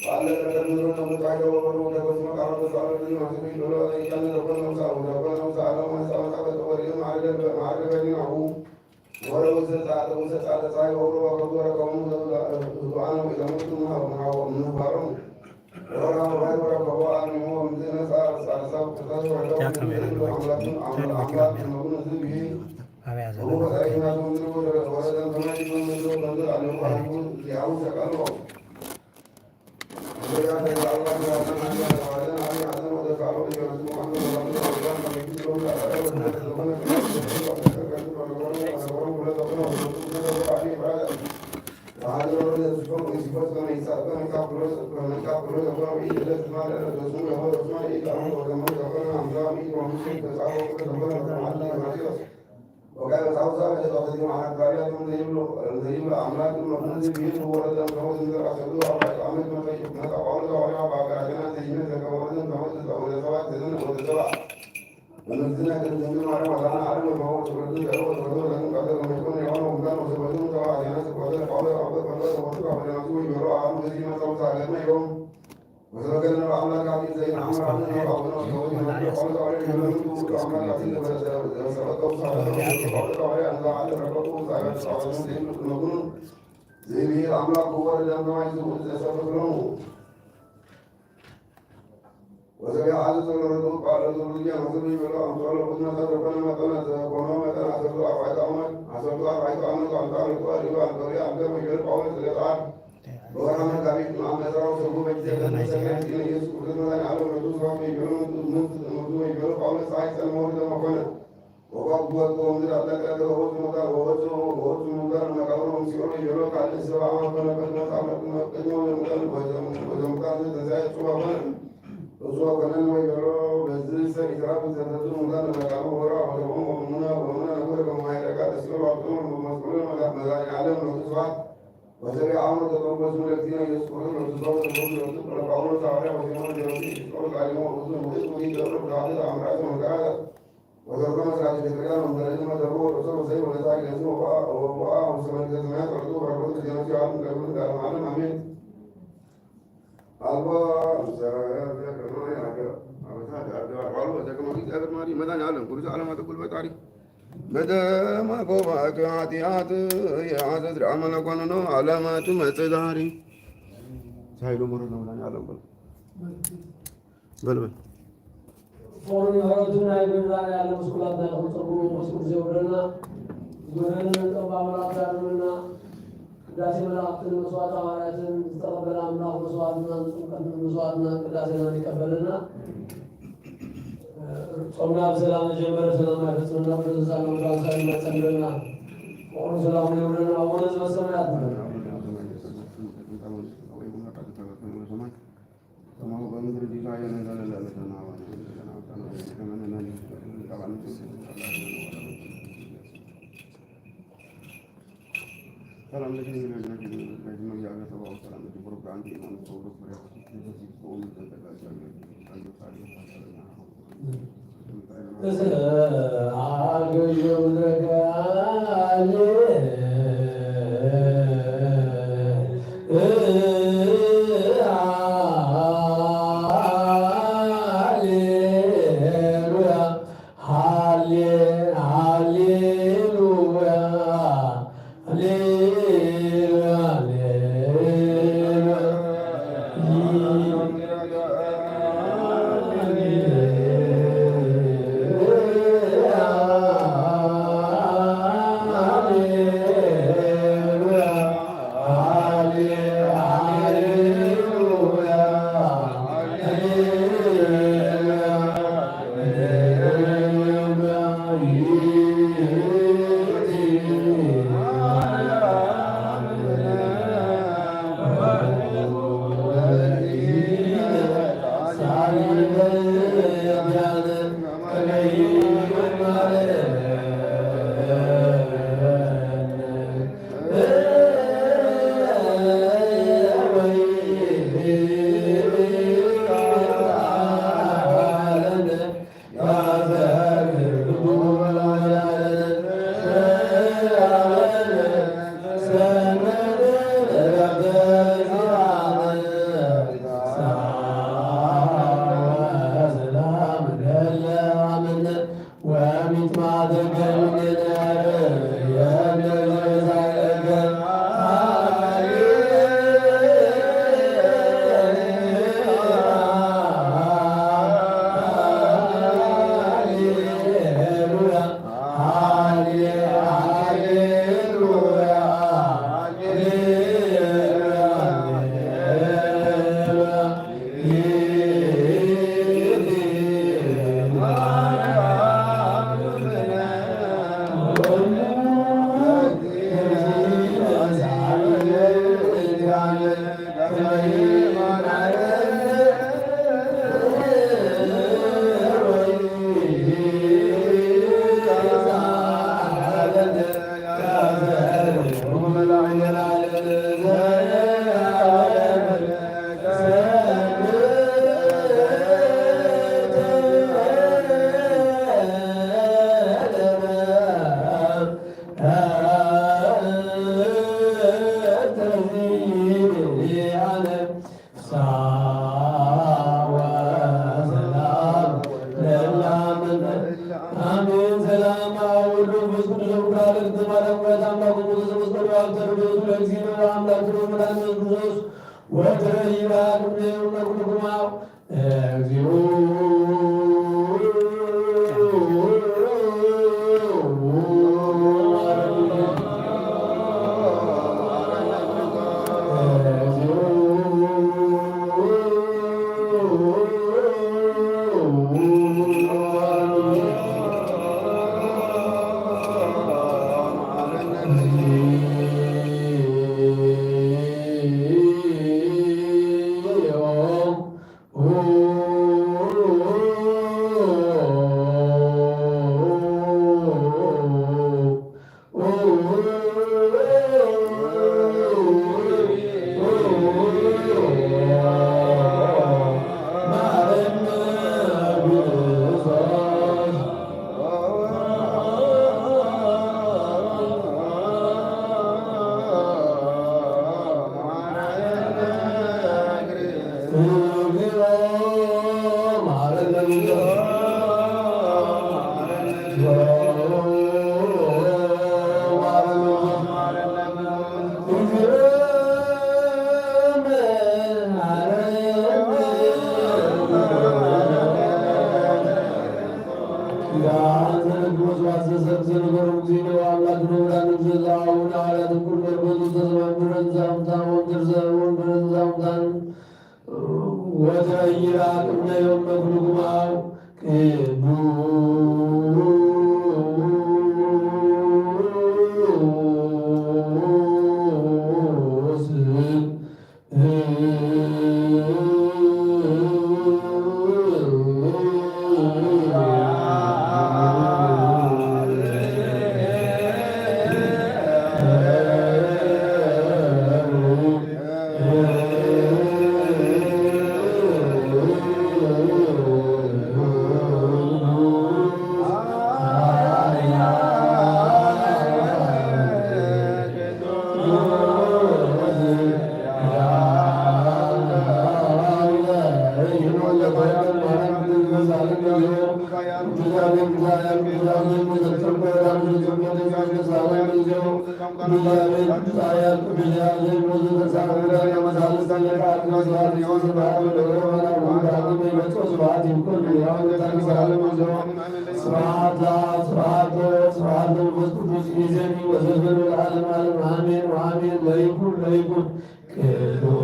ባለ ቀደም ምድሮ ነሙት አይደ ወበሩ ወደ በስመ ቃሎ ተሳሎ ድን ማስቢ ዶሎ ዘይቀን ዘበን ነውሳ ወደ በን ነውሳ አለው መሳ መሳ በጠወሪም ማዕረገ ማዕረገ በዲናሁ ወረቡ ዘጻ ወዘጻ ተጻይ ወሮ ወከቡ ወረከሙ ህዱአን ወኢለሙቱ ምህባሮም ወረቡ ባይ ወረከቡ አሚሞ ምዝነ ሳር ሳርሳው ክታስ ወረከቡ ያ ካሜራ ነው። አምላክን አምላክ አምላክ ነው። ዝብ ይሄ አብያ ዘለ ወረደን ከማይ ነው። ያው ሰቃሎ ዘይብሄር አምላክ ክቡር ደም ከማይ ዝውል ዘሰብክ ሎሙ። ወዘቢያ ዓሊ ተወለዱ ቃለ ዙርያ መዝሪ በሎ አምጦሎ ቁድመ ተዘኮነ መጠነ ዘኮኖ መጠን አሰርቱ አርባዕተ ዓመት አሰርቱ አርባዕተ ዓመት አምጣ ልቆ ሪባ አንቶሪ አንተ ወይገር ጳውሎስ ለጣር በወርሃ መጋቢት መዓመፃው ሰቡ በጊዜ ተሰገድ ኢየሱስ ክርስቶስ መድኃኔ ዓለም ረቱ ሰባት ወይገሩ ምንት ምንት ወይገሩ ጳውሎስ ፀሐይ ጸልመው ደመኮነ ወቋቁወት ወምድር አጥለቀ ወወፁ ሙታን ወወፁ ወወፁ ሙታን መቃብሮም ሲኦል ወይገሩ ካልእ ሰብ አማን ኮነ። በድመት አመት መቀኛው ለሙታን ወዘሙታን ትንሳኤ እጹብ አኮነ። እጹብ አኮነን ወይገሩ በዚ ሰብ ኢስራፍ ዘንተቱ ሙታን መቃብር ወራ ወደሞም ወሙነ ወሙነ ነጎደ በማይረቃ ተሲኦል ዋብቶም በመስቀሉ መድኃኔ ዓለም ረቱ ሰባት وتبعهم وتقوم باسم الذين يذكرون وتصور الرسل وتقبل بعضهم تعالى وسلم جرسي يشكر العلم وأذن وإذن يجرب العدد عن رأس من كان وتركم سعد الكلام من ذلك ما تروه الرسول وسيف ونساء الذين وباء وباء وسمن الذين يطردوه وربط الجنة عالم كبير كان معلم أمين. الله مدى ما كوبا كعاتيات يا عزيز العمل كوننو علامات متداري. سايلو مرة لو لا يعلم بل. بل بل. ፎርም ምሕረቱ ናይ ምድራን ያለ ምስኩላትና ይኹን ጸጉሩ መንፈስ ቅዱስ የውርደልና። ዝጎደለንን ጠባብ መላእክት ያርምና። ቅዳሴ መላእክትን መስዋዕት ሃዋርያትን ዝተቐበለ ኣምላኽ መስዋዕትናን ጥምቀትን መስዋዕትናን ቅዳሴናን ይቀበለና። ጾምና ብሰላም ንጀመረ ሰላም ኣይፈጽመና። ቅዱስ ጻድቃን ራሳ ይመጸልና። ፍቕሩ ሰላሙ የውርደልና። ኣቡነ ዘበሰማያት ንበል። ወተይራቅምነዮም መፍልጉማው ቅዱስ ስብሐት ለአብ፣ ስብሐት ለወልድ፣ ስብሐት ለመንፈስ ቅዱስ፣ ይእዜኒ ወዘልፈኒ ለዓለመ ዓለም፣ አሜን ወአሜን። ለይኩን፣ ለይኩን። ቅዱስ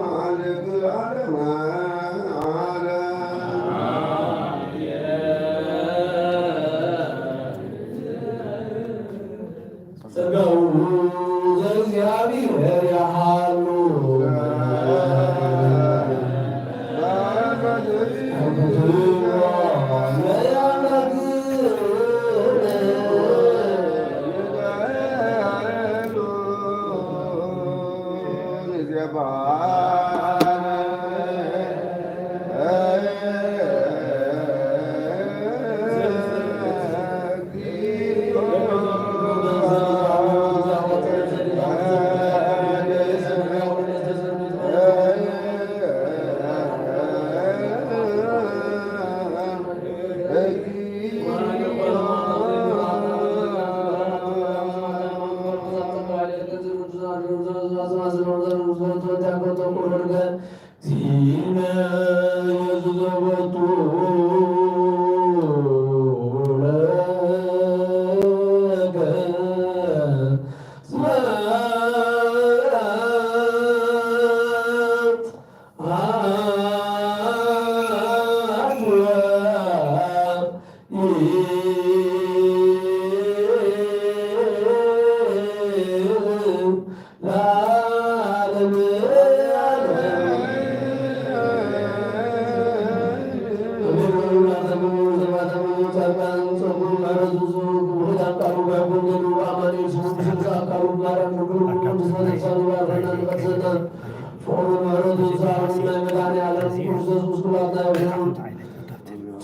ስብሐት ለእግዚአብሔር። ጸጋኡ ዘእግዚአብሔር ያሃሉ።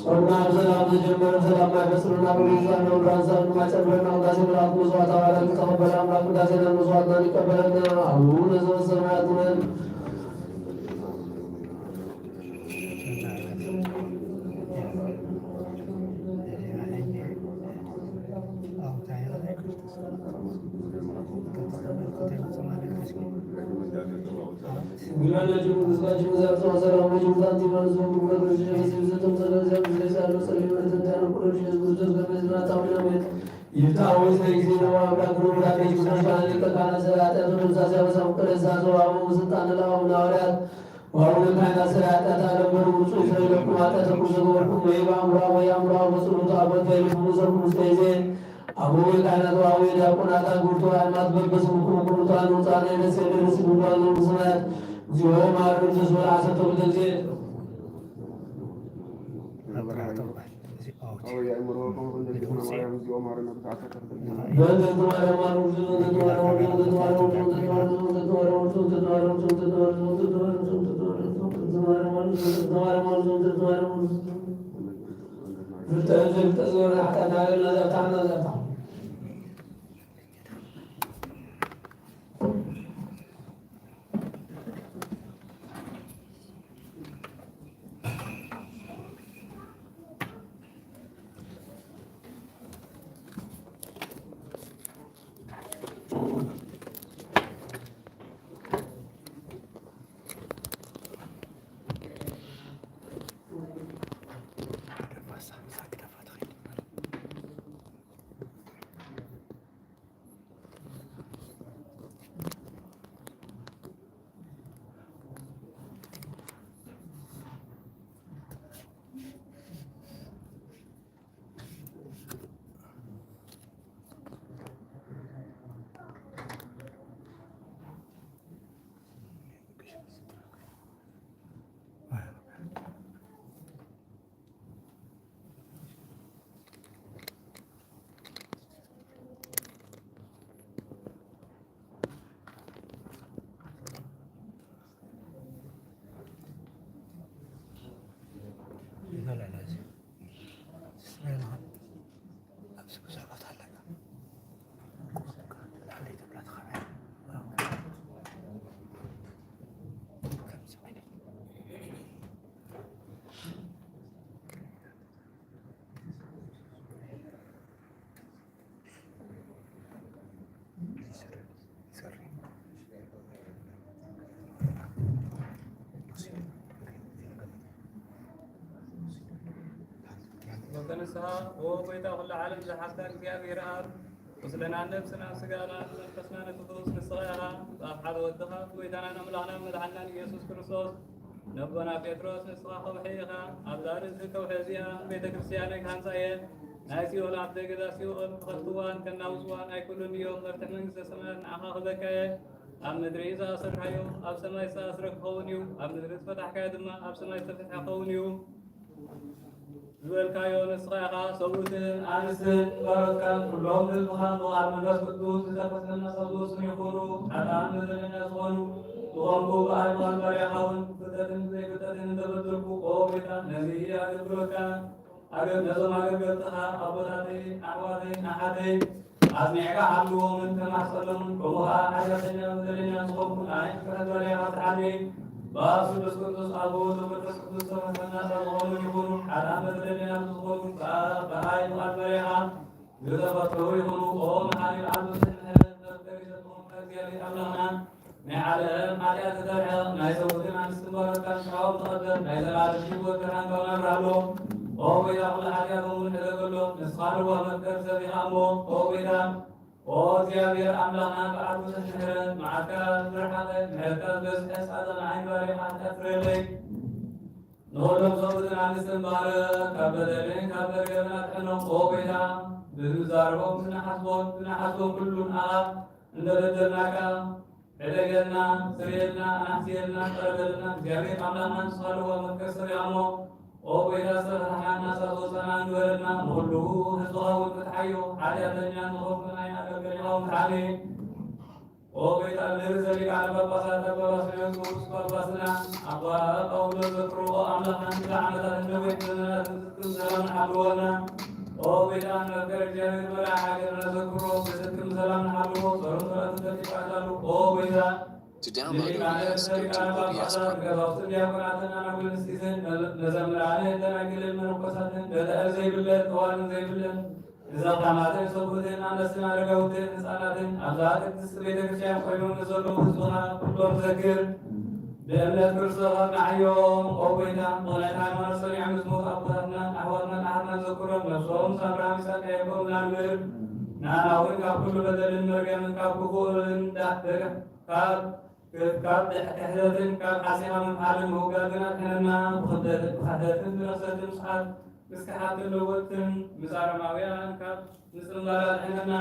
ጾምና ብሰላም ተጀመረ፣ ሰላም ማይፈጽምና ቅዱሳን መምህራን ሰብ ማይጸንበና ቅዳሴ መላእክት መስዋዕት ሐዋርያት ተቀበለ። አምላክ ቅዳሴና መስዋዕትና ይቀበለና። አቡነ ዘበሰማያት ይበል። ይፍትሐ ወይ ዘይዜ ነው አምላክ ነው ወዳጆች ናቸው። ሊቀ ካህናት ዘኃጢአት ወደምሳሴ አበሳ ፍቅር እዛ ዘዋሙ ስልጣን ለአቡነ ሐዋርያት ወአቡነ ካህናት ዘኃጢአት ዓለም በሩ ውጹእ ዘይለኩም ኃጢአተ ኩሉ ዘገበርኩም ወይ በአእምሮ ወይ አእምሮ በጸሎት አቦት ዘይልኩም ዘርኩም ውስተ ይዜ አቡነ ካህናት ወአቡነ ዲያቆናት አግብርቶ ሃይማኖት በበስምኩም ቅዱሳን ውፃነ ደስ ደስ ብሏል። ስማያት እግዚኦ ማረን ዘስወል አሰተው ተግዜ ወተንስሓ ኦ ጎይታ ኩሉ ዓለም ዝሓፍካ እግዚኣብሔር ኣብ ቁስለናን ነብስናን ስጋናን መንፈስናን እትፍውስ ንስኻ ኢኻ። ብኣፍ ሓደ ወድኻ ጎይታናን ኣምላኽናን መድሓንናን ኢየሱስ ክርስቶስ ነቦና ጴጥሮስ ንስኻ ከውሒ ኢኻ። ኣብዛ ርእሲ ከውሒ እዚኣ ቤተ ክርስቲያነይ ክሃንጻ እየ። ናይ ሲኦል ኣፍ ደገዳ ሲኦል ክኸፍትዋን ከናውጽዋን ኣይክእሉን እዮም። መፍትሒ መንግስተ ሰማያት ንዓኻ ክህበካ እየ። ኣብ ምድሪ ዝኣሰርካዮ ኣብ ሰማይ ዝተኣስረ ክኸውን እዩ። ኣብ ምድሪ ዝፈታሕካዮ ድማ ኣብ ሰማይ ዝተፈትሐ ክኸውን እዩ። ዝበልካዮ ንስኻ ኢኻ። ሰብኡትን ኣንስትን ባሮትካን ኩሎም ህዝብኻን ብቓል መንፈስ ቅዱስ ዝተፈጸመ ሰብኡትን ይኹኑ። ኃጥኣን በደለኛ ዝኾኑ ዝኾንኩ ብኣይ ብቓል ባሪያኻ እውን ብፍልጠትን ብዘይፍልጠትን እንተበደልኩ፣ ኦ ጎይታ፣ ነዚ ኣገልግሎትካ ኣገ-፣ ነዞም ኣገልገልትኻ ኣቦታተይ፣ ኣሕዋተይ፣ ኣሓተይ ኣጽኒዕካ ሓልዎምን ተማሕጸኖምን፣ ከምኡ ኸኣ ሓጢኣተኛ በደለኛ ዝኾንኩ ንኣይ ፍጥረት ባሪያኻ ኣጽንሓኒ። ብኣብ ስሉስ ቅዱስ ኣቦ ወወልድ ወመንፈስ ቅዱስ ተመስገና ዝኾኑ ይኹኑ። ሓጥኣን በደለኛታት ዝኾኑ ብኣ-፣ ብኣይ ብቓል ባሪያኻ ዝተፈተዉ ይኹኑ። ኦ መሓሪ ብዓል ብዙሕ ምሕረት መፍቀሪ ዘትኾንካ እግዚኣብሔር ኣምላኽና፣ ናይ ዓለም ሓጢኣት ዝተርሐ፣ ናይ ሰብኡትን ኣንስትን ባሮትካን ስጋኦም ዝቐበል፣ ናይ ዘላለም ህይወት ብርሃን ካብ ናብራሎ። ኦ ጎይታ፣ ኩሉ ሓጢኣቶም እውን ሕደገሎም። ንስኻ ልዋህ መፍቀሪ ሰብ ኢኻ እሞ፣ ኦ ጎይታ፣ ኦ እግዚኣብሔር ኣምላኽና፣ ብዓል ብዙሕ ምሕረት፣ መዓትካ ዝረሓቐ፣ ምሕረትካ ዝበዝሐ ጻድቕ ንዓይን ባሪያኻ ሓጢኣት ስረየለይ። ንኹሎም ሰብኡትን ኣንስትን ባርኽ፣ ካብ በደልን ካብ መርገምን ኣድሕኖም። ኦ ጎይታ፣ ብንዛረቦም፣ ብንሓስቦን፣ ብንሓስቦም ኩሉ ንኣኻ እንደ በደልናካ፣ ሕደገልና፣ ስርየልና፣ ኣናሕስየልና፣ ይቕረ በለልና። እግዚኣብሔር ኣምላኽና ንስኻ ልዋህ መፍቀሪ ሰብ ኢኻ እሞ፣ ኦ ጎይታ፣ ዝተፈታሕናና ሳብ ዝወጻና ንበረልና፣ ንኹሉ ህዝብኻ እውን ፍትሓዮ። ሓጢኣተኛ ዝኾንኩ ናይ ኣገልገሊኻ እውን ፍትሓኒ። ኦ ጎይታ፣ ንርእሰ ሊቃነ ጳጳሳት ኣባ ባስልዮስ ቅዱስ ጳጳስና ኣባ ጳውሎስ ዘክሮ፣ ኦ ኣምላኽና፣ ንብዙሕ ዓመታትን ነዊሕ ዘመናትን ጽድቅን ሰላምን ሓልወና። ኦ ጎይታ፣ ንመፍቀሪ እግዚኣብሔር መራሒ ሃገርና ዘክሮ፣ ብጽድቅን ሰላምን ሓልዎ፣ ጾርን ጸሎትን ተፊቃታሉ። ኦ ጎይታ፣ To download ሊቃነ ርእሰ ሊቃነ ጳጳሳት፣ ገዛውትን ዲያቆናትን ኣናጉልስቲስን፣ መዘ-፣ መዘምራንን ደናግልን መነኮሳትን፣ ነዳያን ዘይብለን፣ ጠዋልን ዘይብለን፣ ንዘኽታማትን ሰብኡትን ኣንስትን ኣረጋውትን ህፃናትን ኣብዛ ቅድስቲ ቤተ ክርስቲያን ኮይኖም ንዘለዉ ህዝብኻ ኩሎም ዘክር። ብእምነት ክርስቶስ ኣጽንዓዮም። ኦ ጎይታ፣ ብቕንዕቲ ሃይማኖት ጸኒዖም ንዝሞቱ ኣቦታትናን ኣሕዋትናን ኣሓትናን ዘክሮም። ነፍሶም ምስ ኣብርሃም ይስሐቅ ያዕቆብ ናንብር። ንዓና እውን ካብ ኩሉ በደልን መርገምን ካብ ክፉእን ዳ-፣ ካብ፣ ካብ ክሕደትን ካብ ዓሲኻ ምምሓልን ምውጋድን ኣድሕነና። ብኽሕደት-፣ ብኽሕደትን ብርኽሰትን ምስሓት፣ ምስክሓትን ለወጥትን ምስ ኣረማውያን ካብ ምጽምባል ኣድሕነና።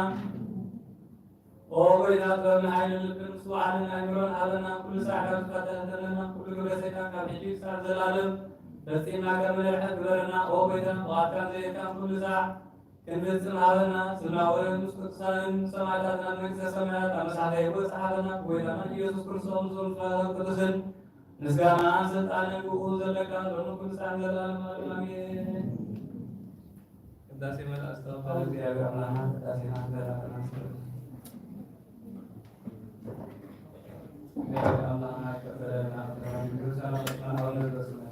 ኦ ጎይታ፣ ጥበብን ሓይልን ልብን ምስትውዓልን ኣእምሮን ሃበና። ኩሉ ሳዕ ካብ ዝፈተነና ኩሉ ግብረ ሰይጣን ካብ ሕጂ ክሳብ ዘላለም ፈጺምና ከም ንርሕቅ ግበረና። ኦ ጎይታ፣ ፍቓድካን ዘየካን ኩሉ ሳዕ ክንፍጽም ሃበና። ስምና እውን ምስ ቅዱሳንን ሰማዕታትን ኣብ መንግስተ ሰማያት ኣብ መሳሕታ ይወጽእ ሃበና። ብጎይታና ኢየሱስ ክርስቶስ ምስኦም ዝፈተነ ቅዱስን ምስጋናን ስልጣንን ብኡ ዘለካ ሎሚ ኩሉ ሳዕ ንዘለዓለሙ ዓለም ኣሜን። ቅዳሴ መልኣክ ዝተቐበለ እግዚኣብሔር ኣምላኽና ቅዳሴና ክበረክተና ይስጥር። እግዚኣብሔር ኣምላኽና ይቀበለልና። ቅዱሳን ኣቦታትና ኣቡነ ዘበሰማያት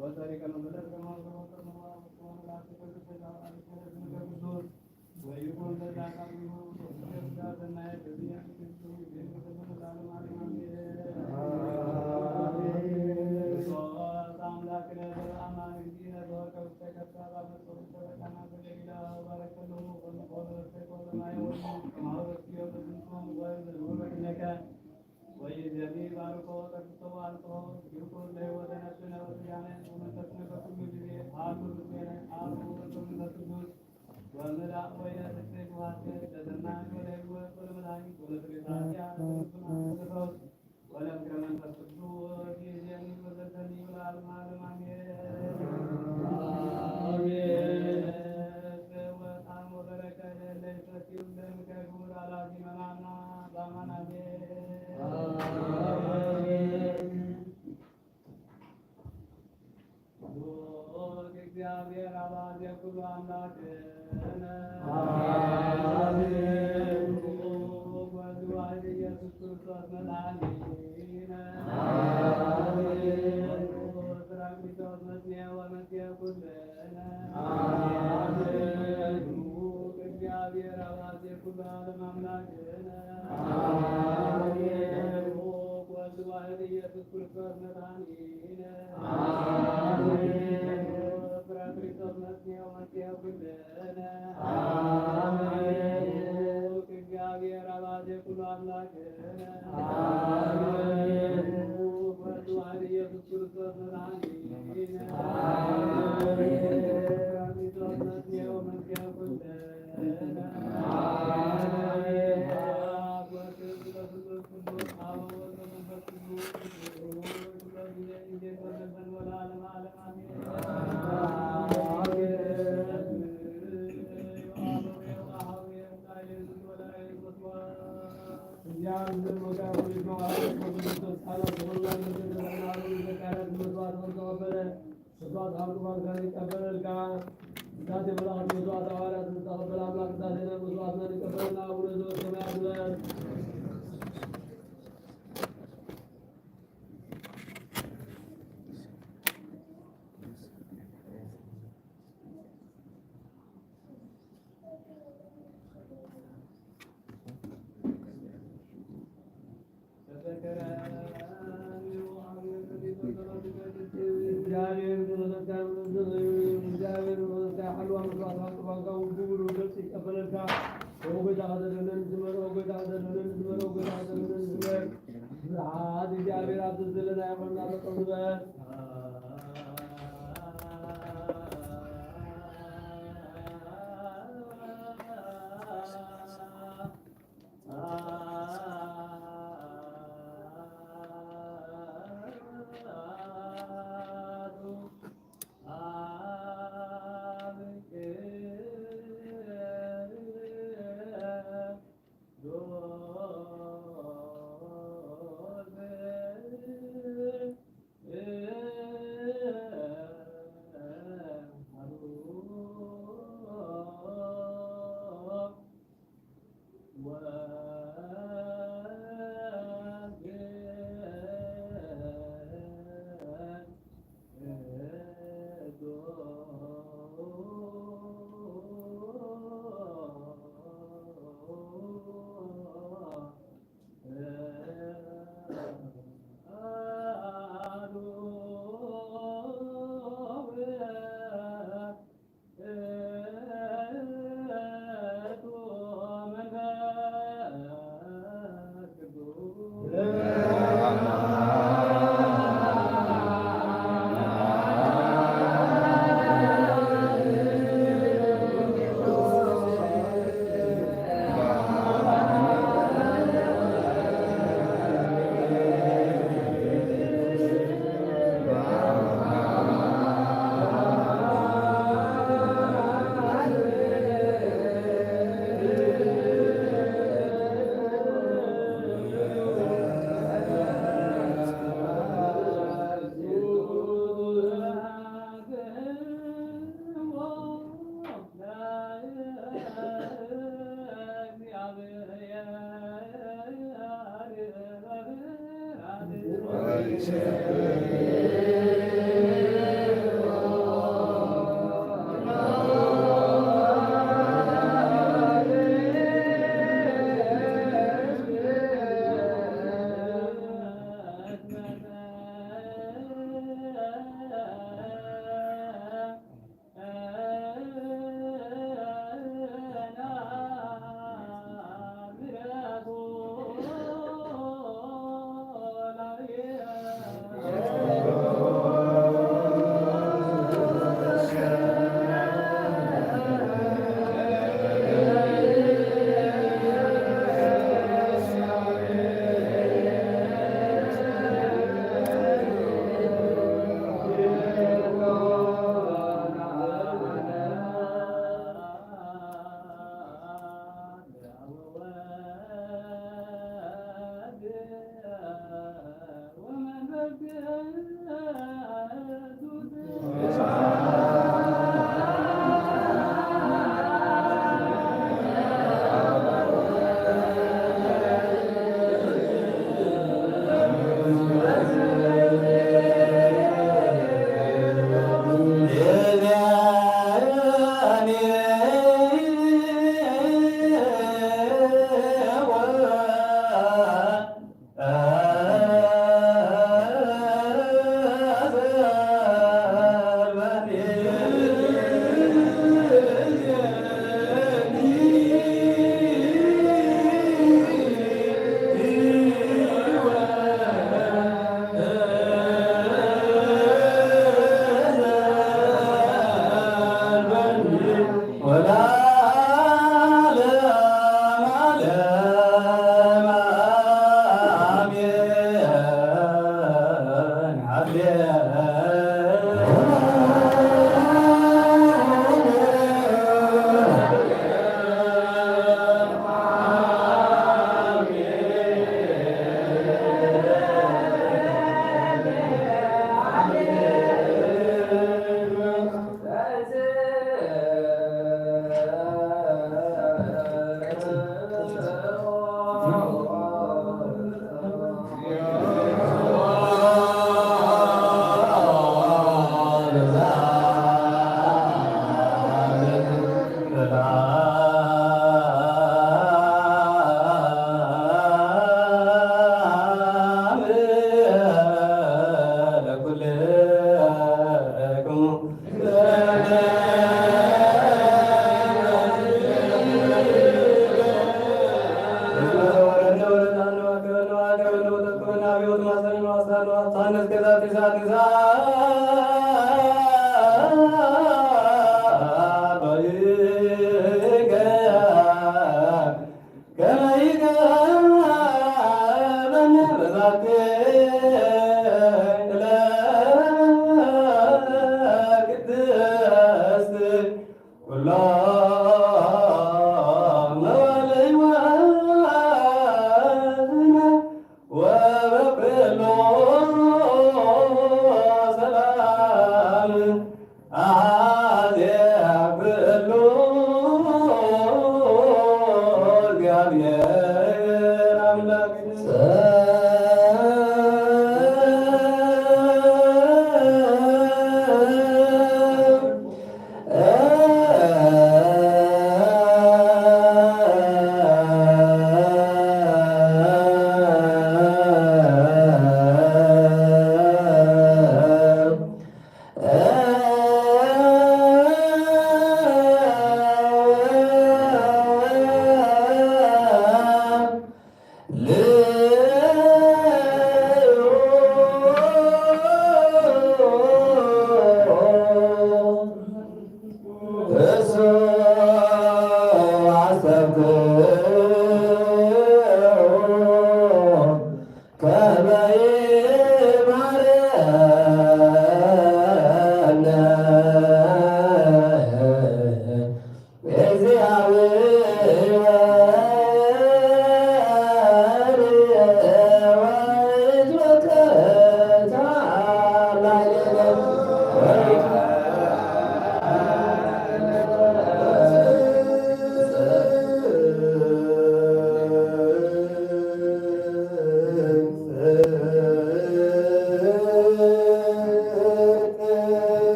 ወጸሪቀ መበለት ከማሁ ተወልደ መዋዕለ ቅዱስ ወይኩን በዛ ቃል ይሁን ቅዱስ ዳሰናየ በዚያ ቅዱስ ይሁን ለዓለመ ዓለም አሜን። አምላክነ በአማን ጊዜ ተወከፍ ተከታ ባመጡ ተበቃና በገሊላ ባረከ ለሁ ወንቆለ ወሰቆለ ማየ ወይኩን ከማሁ በስዮ በዝንቶም ወይዘ ወበድነከ ወይዘኒ ባርኮ ቀድሶ አልቆ ይኩን ለሕይወተ ነፍስነ ወስጋነ ወመንፈስነ በኩሉ ጊዜ አሉ ምስሌነ አብ ወወልድ ወመንፈስ ቅዱስ ወመላእ ወይነ ተክሌ ተዋሕደ ለዘናኝ ወለሕይወት ወለመድኃኒት ወለስርየተ ኃጢአት ወለኩሉ ተፈውስ ወለምክረ መንፈስ ቅዱስ ይእዜኒ ወዘልፈኒ ወለዓለመ ዓለም አሜን። አሜን። ወጣም ወበረከት ለይፈትዩ ለምክረ ክቡር አላዚ መማና በአማን አሜን። አሜን። ቡሩክ እግዚአብሔር አባዜ ኩሉ አምላክነ አሜን። ቡሩክ ወልድ ዋሕድ ኢየሱስ ክርስቶስ መድኃኒነ አሜን። ቡሩክ ራቅሊጦስ መጽንኤ ወመጽንኤ ኩልነ አሜን። ቡሩክ እግዚአብሔር አባዜ ኩሉ ዓለም አምላክነ አሜን። ቡሩክ ወልድ ዋሕድ ኢየሱስ ክርስቶስ መድኃኒነ አሜን። ቡሩክ ራቅሊጦስ መጽንኤ ወመጽንኤ ኩልነ አሜን። ቡሩክ እግዚአብሔር አባዜ ኩሉ አምላክነ አሜን። ቡሩክ ወልድ ዋሕድ ኢየሱስ ክርስቶስ መድኃኒነ አሜን። ቡሩክ ራቅሊጦስ መጽንኤ ወመጽንኤ ኩልነ መስዋዕት ሐዋርያት ዝተቐበለ አምላክ ቅዳሴነ መስዋዕትና ይቀበለና። አቡነ ዘበሰማያት ይበል። ስብሐት እግዚአብሔር ኣብ ዘዘለና ይኹንና ተቀብለ።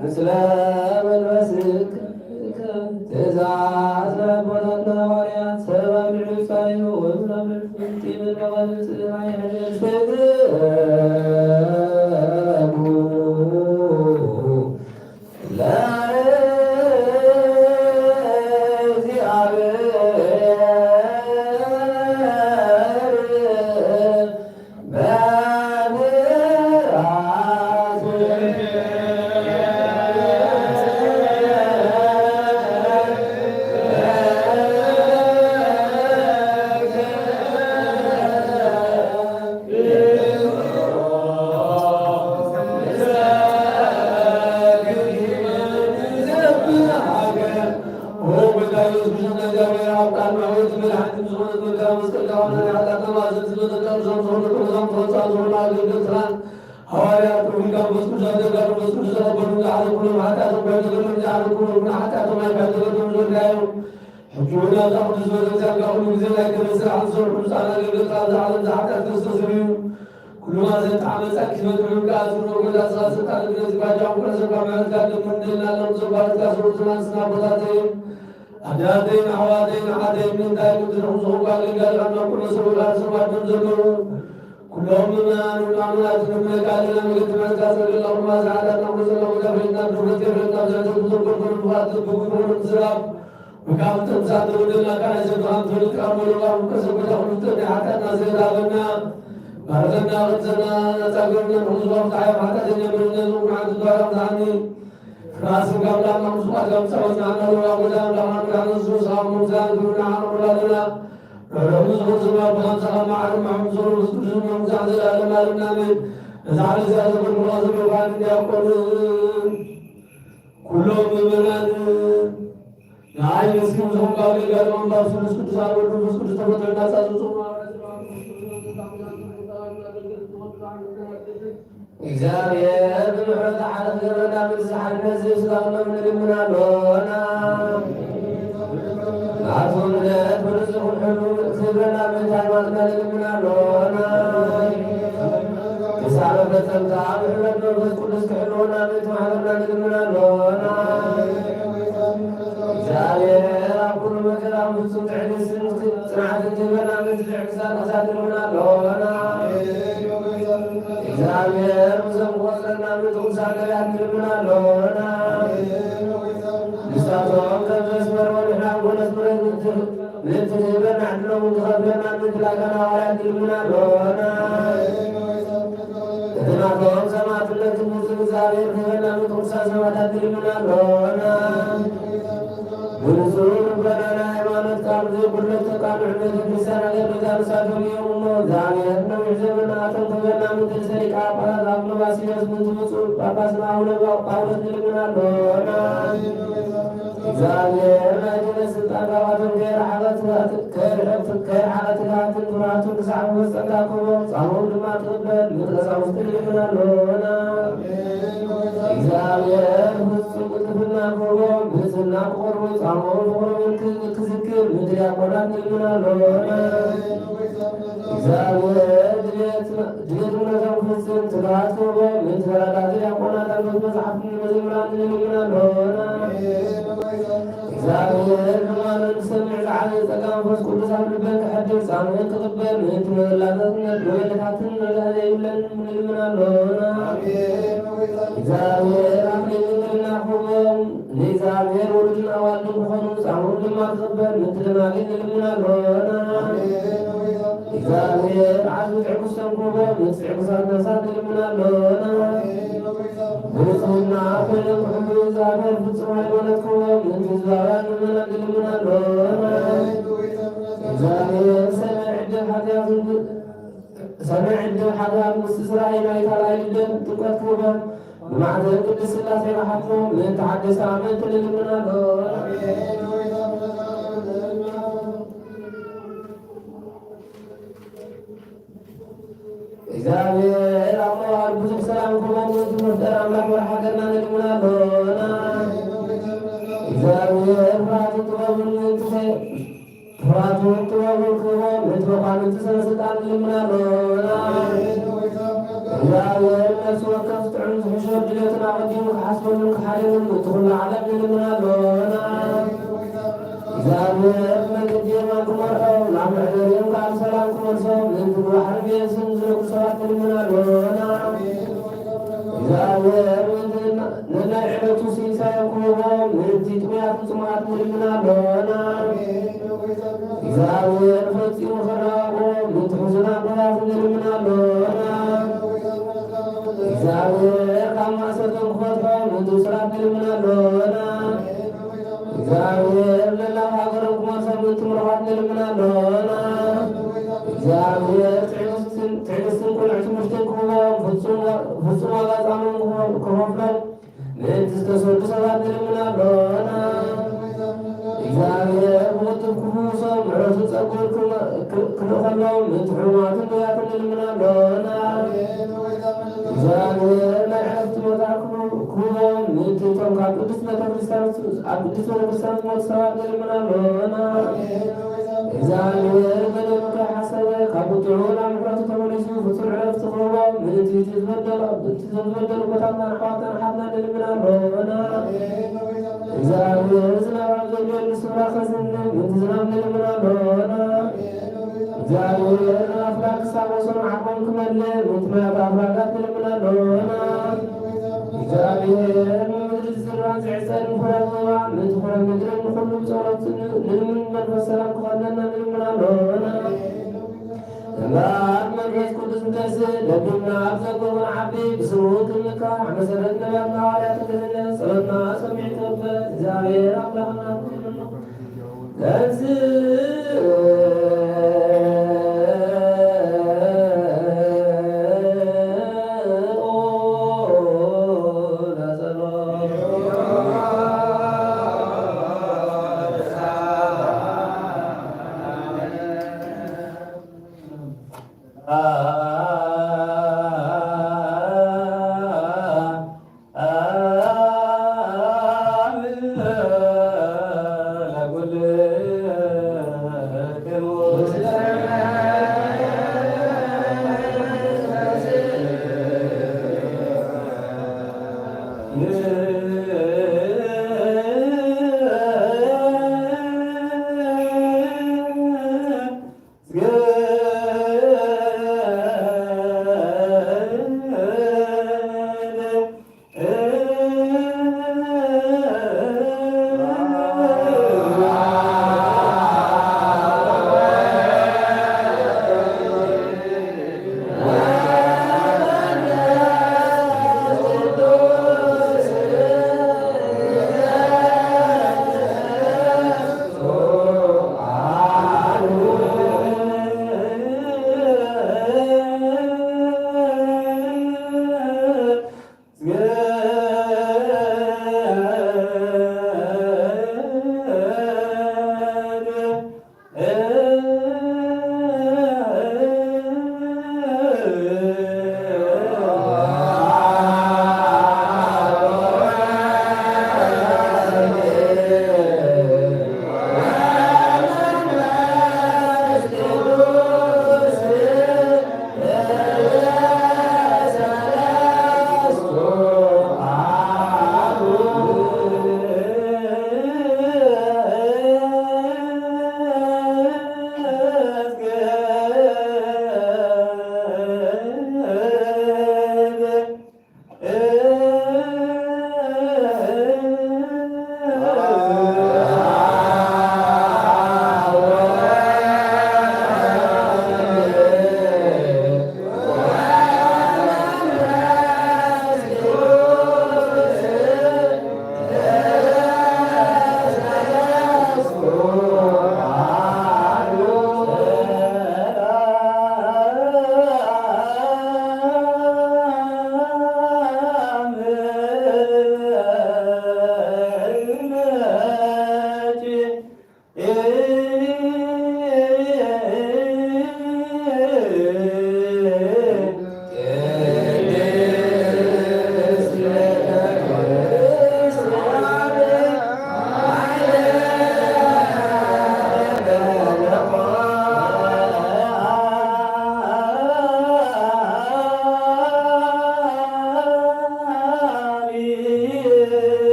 ምስለ መንፈስከ ትእዛዝ ለአቦታትና ሐዋርያት ሰብ አብልዑ ጻዩ ወእብራብር ፍልጢ መድረቐ ብፅእ ናይ ሕድር ስግዱ ለእግዚአብሔር። ሐዋርያት ሩሂካ መንፈስ ቅዱስ ኣደጋ መንፈስ ቅዱስ ተቐበሉ። ዝሓለፉ ሎም ሓጢኣቶም ባይተገድሎም ዝሓለፉ ሎም ሓጢኣቶም ኣይካተገድሎም ዘወዳዮ ሕጂ እውን ኣብዛ ቅዱስ ቤተክርስትያን ካብ ኩሉ ግዜ ናይ ክብሪ ስራሕ ዝሰርሑ ብፁዓን ኣገልገልቲ ኣብዚ ዓለም ዝሓጢኣት ተስተስርዩ ኩሉ ማዘን ተዓመፃ ኪመድዑ ከኣ ዝብሎ ጎይታ ስብሐት ስልጣን እግረ ዝባጃ ኩለ ሰብ ካብ ምሕረትካ ደምር እንደልና ኣለዉ ዘባረትካ ስሩትና ንስና ኣቦታተይ ኣደታተይን ኣሕዋተይን ኣሓተይን ምእንታይ ምድርኹም ዝኾንኩ ኣገልጋሊ ኣምላኽ ኩሎ ሰብ ወላድ ሰብ ኣደም ዘለዉ ኩሎም ምእመናን ምእመናት ንምእመናት ኣለና መገዲ ምሕረትካ ጸልለኹም ማዚ ሓጢኣትና ኩሎ ዘለኹ ዘፍሬትና ድፍረት ከፍሬትና ብዘሕተቱ ዘንኮልኮሉ ብፍቓድ ትብጉ ዝኾኑ ምስላፍ ብካብ ጥንሳት ተወደልና ካልኣይ ሰብ ብኻም ትፈልጥ ካብ መለዋ ውቀ ሰብ ቦታ ኩሉ ጥሪ ሓጢኣትና ስለ ዝሃበና ባርኸና ቅድሰና ነጻ ግበረና ንኹሉ ዝባብ ጸሓይ ሓጢኣተኛ በደልና ዝኾኑ ሓንቲ ጓል ኣምጽኣኒ። ራስን ካብ ላማ ምስዋት ካብ ጸሎት ንዓና ለዋ ጎዳ ኣምላኽና መድኃኒት ኢየሱስ ኣብ ምምዛን ግብርና ኣቕርብላልና። ረብኡ ዝኾን ስማ ብኻም ሰላም ማዕረግ ማሕሙድ ዞሮ ውስጥ ብዙ መምዛዕ ዘላለም ዓለምና ኣሜን። ነዛ ዓለም እዚኣ ዘገልግሉ ኣዘመርባን ዲያቆንን ኩሎም ምእመናን ንኣይ መስኪን ዝኾንኩ ኣገልጋሊ ኣምላኽ ስሉስ ቅዱስ ኣብ ወልድ መንፈስ ቅዱስ ተፈጥሮ እናጻጽጹ እግዚኣብሔር ብምሕረት ዓለም ክገብረና ምንዚ ሓድነት ዘይስላቕሎም ንልምና ኣሎና። ናቱ ምሕረት ብርዚ ኩልሕሉ ክብረና ምንታ ሃይማኖትና ንልምና ኣሎና። ክሳብ ፈጸምታ ብሕብረት መንፈስ ቅዱስ ክሕልወና ምእንቲ ማሕበርና ንልምና ኣሎና። እግዚኣብሔር ኣብ ኩሉ መከራ ፍጹም ትዕግስትን ጽንዓትን ክህበና ምእንቲ ትዕግስታ ንኽሳድር ንልምና ኣሎና። እግዚኣብሔር ብዘም ክቆጽረና ምእንቲ ቅዱሳን ነቢያት ንልምና ኣሎና። ንሳቶም ከም ዘስመርዎ ንሕና እውን ክነስምሮ ምእንቲ ምእንቲ ክህበና ዕድሎም ክኸፍለና ምእንቲ ላእካና ሃዋርያት ንልምና ኣሎና። እቲ ናቶም ሰማዕትነት ትምህርቲ እግዚኣብሔር ክህበና ምእንቲ ቅዱሳን ሰማዕታት ንልምና ኣሎና። ብንጹህ ልቦና ናይ ሃይማኖት ቃል ዘይጉድለት ተቃልዑ ቤተ ክርስቲያን ኣገልግሎት ኣንሳቶም እዮም እሞ፣ እግዚኣብሔር ነዊሕ ዘመን ኣተንኮበና። ምድር ሰሊቃ ጳጳሳት ኣቡነ ባስልዮስ ምእንቲ ብፁዕ ጳጳስና ኣቡነ ጳውሎስ ንልምን ኣሎና። እግዚኣብሔር ናይ ክህነት ስልጣን ካብኣቶም ከይረሓቐ ትጋት-፣ ከይርሕቕ፣ ከይረሓቐ ትግሃትን ፍርሃቱን ክሳዕ መፈጸምታ ክህቦም፣ ጻምኦም ድማ ትቕበል ምእንቲ ቀሳውስቲ ንልምን ኣሎና። እግዚኣብሔር ፍጹም ቅልጥፍና ክህቦም፣ ብንጽህና ክቐርቡ፣ ጻምኦም ፍቕሮምን ክ-፣ ክዝክር ምእንቲ ዲያቆናት ንልምን ኣሎና። እግዚኣብሔር ድሌት-፣ ድሌት እምነቶም ክፍጽም ትግሃት ክህቦም፣ ምእንቲ ፈላጣት ዲያቆናት፣ ኣንበብቲ መጽሓፍትን መዘምራንን ንልምን ኣሎና። እግዚኣብሔር ልመናን ክሰምዕ ዝዓበየ ጸጋ መንፈስ ቅዱስ ኣብ ልበን ከሕድር፣ ጻምእን ክቕበል ምእንቲ መበለታትን መበለታትን ረድእ ዘይብለን ንልምን ኣሎና። እግዚኣብሔር ኣኽሊል ድንግልና ክህቦም፣ ንእግዚኣብሔር ወሉድን ኣዋልድን ክኾኑ፣ ጻምኡን ድማ ክቕበል ምእንቲ ደናግል ንልምን ኣሎና። እግዚኣብሔር ዓስቢ ትዕግስቶም ክህቦም፣ ምእንቲ ትዕግሳት ነፍሳት ንልምን ኣሎና። ብንጽህና ኮይኖም ክሕሉ እግዚኣብሔር ፍጹም ሃይማኖት ክህቦም፣ ምእንቲ ህዝባውያን ምእመናን ንልምን ኣሎና። እግዚኣብሔር ሰማይ ዕድል ሓጢኣትን ሰማይ ዕድል ሓጢኣት ምስትስራይ ናይ ካልኣይ ልደት ጥምቀት ክህቦም፣ ብማዕተብ ቅድስት ሥላሴ ክሓትሞም፣ ምእንቲ ሓደስቲ ኣመንቲ ንልምን ኣሎና። እግዚኣብሔር ኣብ መዋዕል ብዙሕ ሰላም ክህቦም፣ ምእንቲ መፍጠር ኣምላኽ ወርሒ ሃገርና ንልምን ኣሎና። እግዚኣብሔር ፍርሃትን ጥበብን ምእንቲ ሰ-፣ ፍርሃትን ጥበብን ክህቦም፣ ምእንቲ መኳንንቲ ሰበ ስልጣን ንልምን ኣሎና። እግዚኣብሔር ነፍሲ ወከፍ ጥዑም ዝሕሾ ድሌትን ኣቐዲሙ ክሓስበሉን ክሓልየሉን፣ ምእንቲ ኩሉ ዓለም ንልምን ኣሎና። እግዚኣብሔር ብመንገዲ የማን ክመርሖም፣ ናብ መዕደሪኦም ከዓ ብሰላም ክመልሶም፣ ምእንቲ ብባሕርን ብየብስን ዝነብሩ ሰባት ንልምን ኣሎና። እግዚኣብሔር ምእንቲ ነናይ ዕለቱ ሲሳዮም ክህቦም፣ ምእንቲ ጥሙያትን ጽሙኣትን ንልምን ኣሎና። እግዚኣብሔር ፈጺሙ ክራቕቦም፣ ምእንቲ ሕዙናት ጎያት ንልምን ኣሎና። እግዚኣብሔር ካብ ማእሰርቶም ክፈትሖም፣ ምእንቲ ብሱላት ንልምን ኣሎና። እግዚኣብሔር ለላብ ሃገሮም ክመልሶም ምእንቲ ምሩኻት ንልምን ኣሎና። እግዚኣብሔር ትዕግስትን፣ ትዕግስትን ቅኑዕ ትምህርትን ክህቦም፣ ፍጹም ዋ-፣ ፍጹም ዋጋ ጻምኦም ክኸ-፣ ክኸፍሎም ምእንቲ ዝተሰዱ ሰባት ንልምን ኣሎና። እግዚኣብሔር ብቕልጡፍ ክፍውሶም፣ ምሕረቱን ጸግኡን ክመ-፣ ክ-፣ ክልእኸሎም፣ ምእንቲ ሕሙማትን ድውያትን ንልምን ኣሎና። እግዚኣብሔር ናይ ዕረፍቲ ቦታ ክህቦም፣ ምእንቲ እቶም ካብ ቅድስት ቤተክርስትያን፣ ኣብ ቅድስት ቤተክርስትያን ዝሞቱ ሰባት ንልምን ኣሎና። እግዚኣብሔር በደሉ ከይሓሰበ፣ ካብ ቁጥዑ ናብ ምሕረቱ ተመሊሱ፣ ፍጹም ዕረፍቲ ክህቦም፣ ምእንቲ እቲ ዝበደሎ፣ እቲ ዝበደሉ ኣቦታትናን ኣሕዋትናን ኣሓትናን ንልምን ኣሎና። እግዚኣብሔር ዝናብ ኣብ ዘድልየሉ ስፍራ ከዝንብ፣ ምእንቲ ዝናብ ንልምን ኣሎና። እግዚኣብሔር ንኣፍላግ ክሳብ ወሰኑ ዓቕሞም ክመልእ፣ ምእንቲ ማያት ኣፍላጋት ንልምን ኣሎና። እግዚኣብሔር ንምድሪ ዝዝራን ዝዕጸድን ፍረ ዝህባ፣ ምእንቲ ፍረ ምድርን ንኹሉ ብጸሎት ን-፣ ንልምን መንፈስ ሰላም ክኸድነና ንልምን ኣሎና። እምበኣር መንፈስ ቅዱስ ንተስእ፣ ለቢምና ኣብ ዘጎ ክንዓቢ፣ ብስሙ ክንምካሕ፣ መሰረት ነቢያትና ሃዋርያት ክንህነጽ፣ ጸሎትና ሰሚዕ ክቕበል፣ እግዚኣብሔር ኣምላኽና ተንሥእ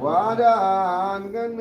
ዋዳን ገን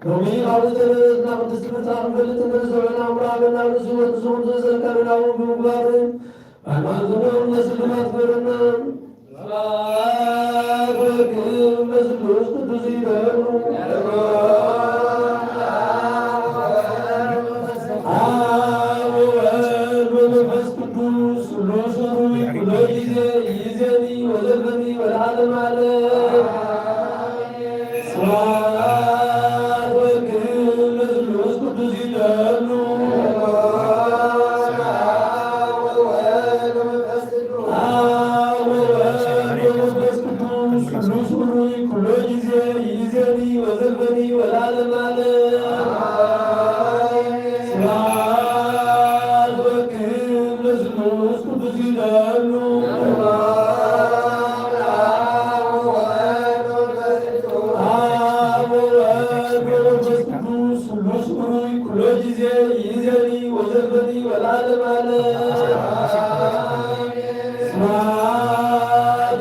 ሎሚ ኣብ ዝተነበረትና ቅድስቲ ምርጫ ክንፈልጥ እንተዝውዕልና እምራበና ርእሲ ወርእሱ ከምዘዘከረና እውን ብምግባር ሃይማኖትና ስልማት ግበረና። ስብሐት ወክብር ለስሉስ ቅዱስ ይበሉ። አብ ወወልድ ወመንፈስ ቅዱስ ስሉስ ሩይ ኩሎ ጊዜ ይእዜኒ ወዘልፈኒ ወለዓለመ ዓለም። ስብሐት ወክብር ለስሉስ ቅዱስ ይደሉ። አብ ወወልድ ወመንፈስ ቅዱስ ስሉስ ሩይ ኩሎ ጊዜ ይእዜኒ ወዘልፈኒ ወለዓለመ ዓለም። ስብሐት ወክብር ለስሉስ ቅዱስ ይደሉ። አብ ወወልድ ወመንፈስ ቅዱስ ስሉስ ሩይ ኩሎ ጊዜ ይእዜኒ ወዘልፈኒ ወለዓለመ ዓለም። ስብሐት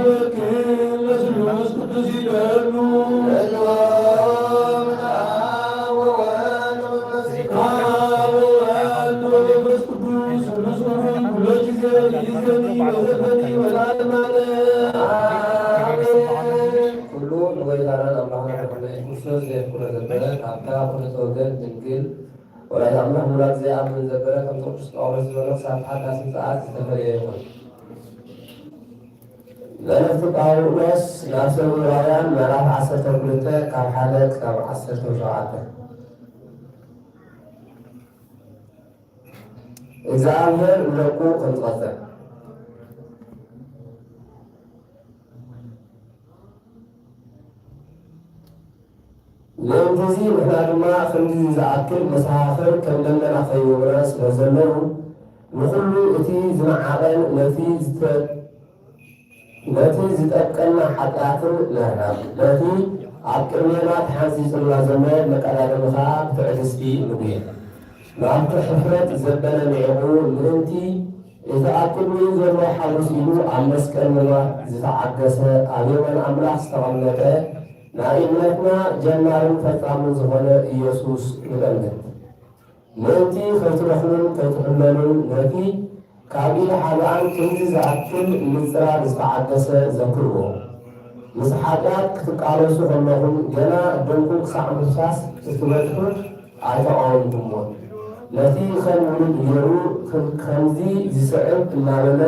ወክብር ለስሉስ ቅዱስ ይደሉ። አብ ወወልድ ወመንፈስ ቅዱስ ስሉስ ሩይ ኩሎ ጊዜ ይእዜኒ ወዘልፈኒ ወለዓለመ ዓለም። ኩሉ ንጎይታናን ኣምላኽና ዝኾነ ኢየሱስ ክርስቶስ ዘየፍቅሮ ዘበለ፣ ካብታ ክልተ ወገን ድንግል ወላዲተ ኣምላኽ ምውላድ ዘይኣምን ዘበለ፣ ከም ቅዱስ ጳውሎስ ዝበሎ፣ ክሳብ ሓዳስ ምጽኣት ዝተፈለየ ይኹን። መልእኽቲ ጳውሎስ ናብ ሰብ ዕብራውያን ምዕራፍ ዓሰርተ ክልተ ካብ ሓደ ክሳብ ዓሰርተ ሸውዓተ። እግዚኣብሔር ንደቁ ከም ዝቐጽዕ። ምእንትዚ ንሕና ድማ ክንድዚ ዝኣክል መሰኻኽር ከም ደመና ከይወግና ስለ ዘለዉ፣ ንኹሉ እቲ ዝነዓቐን ነቲ ዝተ-፣ ነቲ ዝጠብቀና ሓጢኣትን ንርሓቕ። ነቲ ኣብ ቅድሜና ተሓንጺጹልና ዘሎ መቀዳደሚ ኸኣ ብትዕግስቲ ንጉየ። ናብቲ ሕፍረት ዘበለ ንዒቑ ምእንቲ እቲ ኣብ ቅድሚኡ ዘሎ ሓጎስ ኢሉ ኣብ መስቀል ምልማት ዝተዓገሰ ኣብ የማን ኣምላኽ ዝተቐመጠ ናይ እምነትና ጀማርን ፈጻምን ዝኾነ ኢየሱስ ንጠምት። ምእንቲ ከይትደኽሙን ከይትሕለሉን ነቲ ካብ ኢድ ሓጥኣን ክንዲ ዝኣክል ምጽራር ዝተዓገሰ ዘክርዎ። ምስ ሓጢኣት ክትቃለሱ ከለኹም ገና ደምኩም ክሳዕ ምፍሳስ ክትበጽሑ ኣይተቓወምኩምዎን። ነቲ ከም ውሉድ ገይሩ ከም-፣ ከምዚ ዝስዕብ እናበለ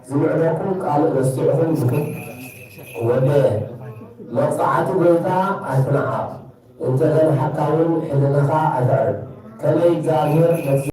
ዝምዕደኩም ቃል ረሲዕኹም ዝኹን ወደየ። መቕጻዕቲ ጐይታ ኣይትንዓቕ፣ እንተ ገንሓካ እውን ሕልናኻ ኣይተዕርብ። ከመይ እግዚኣብሔር ነቲ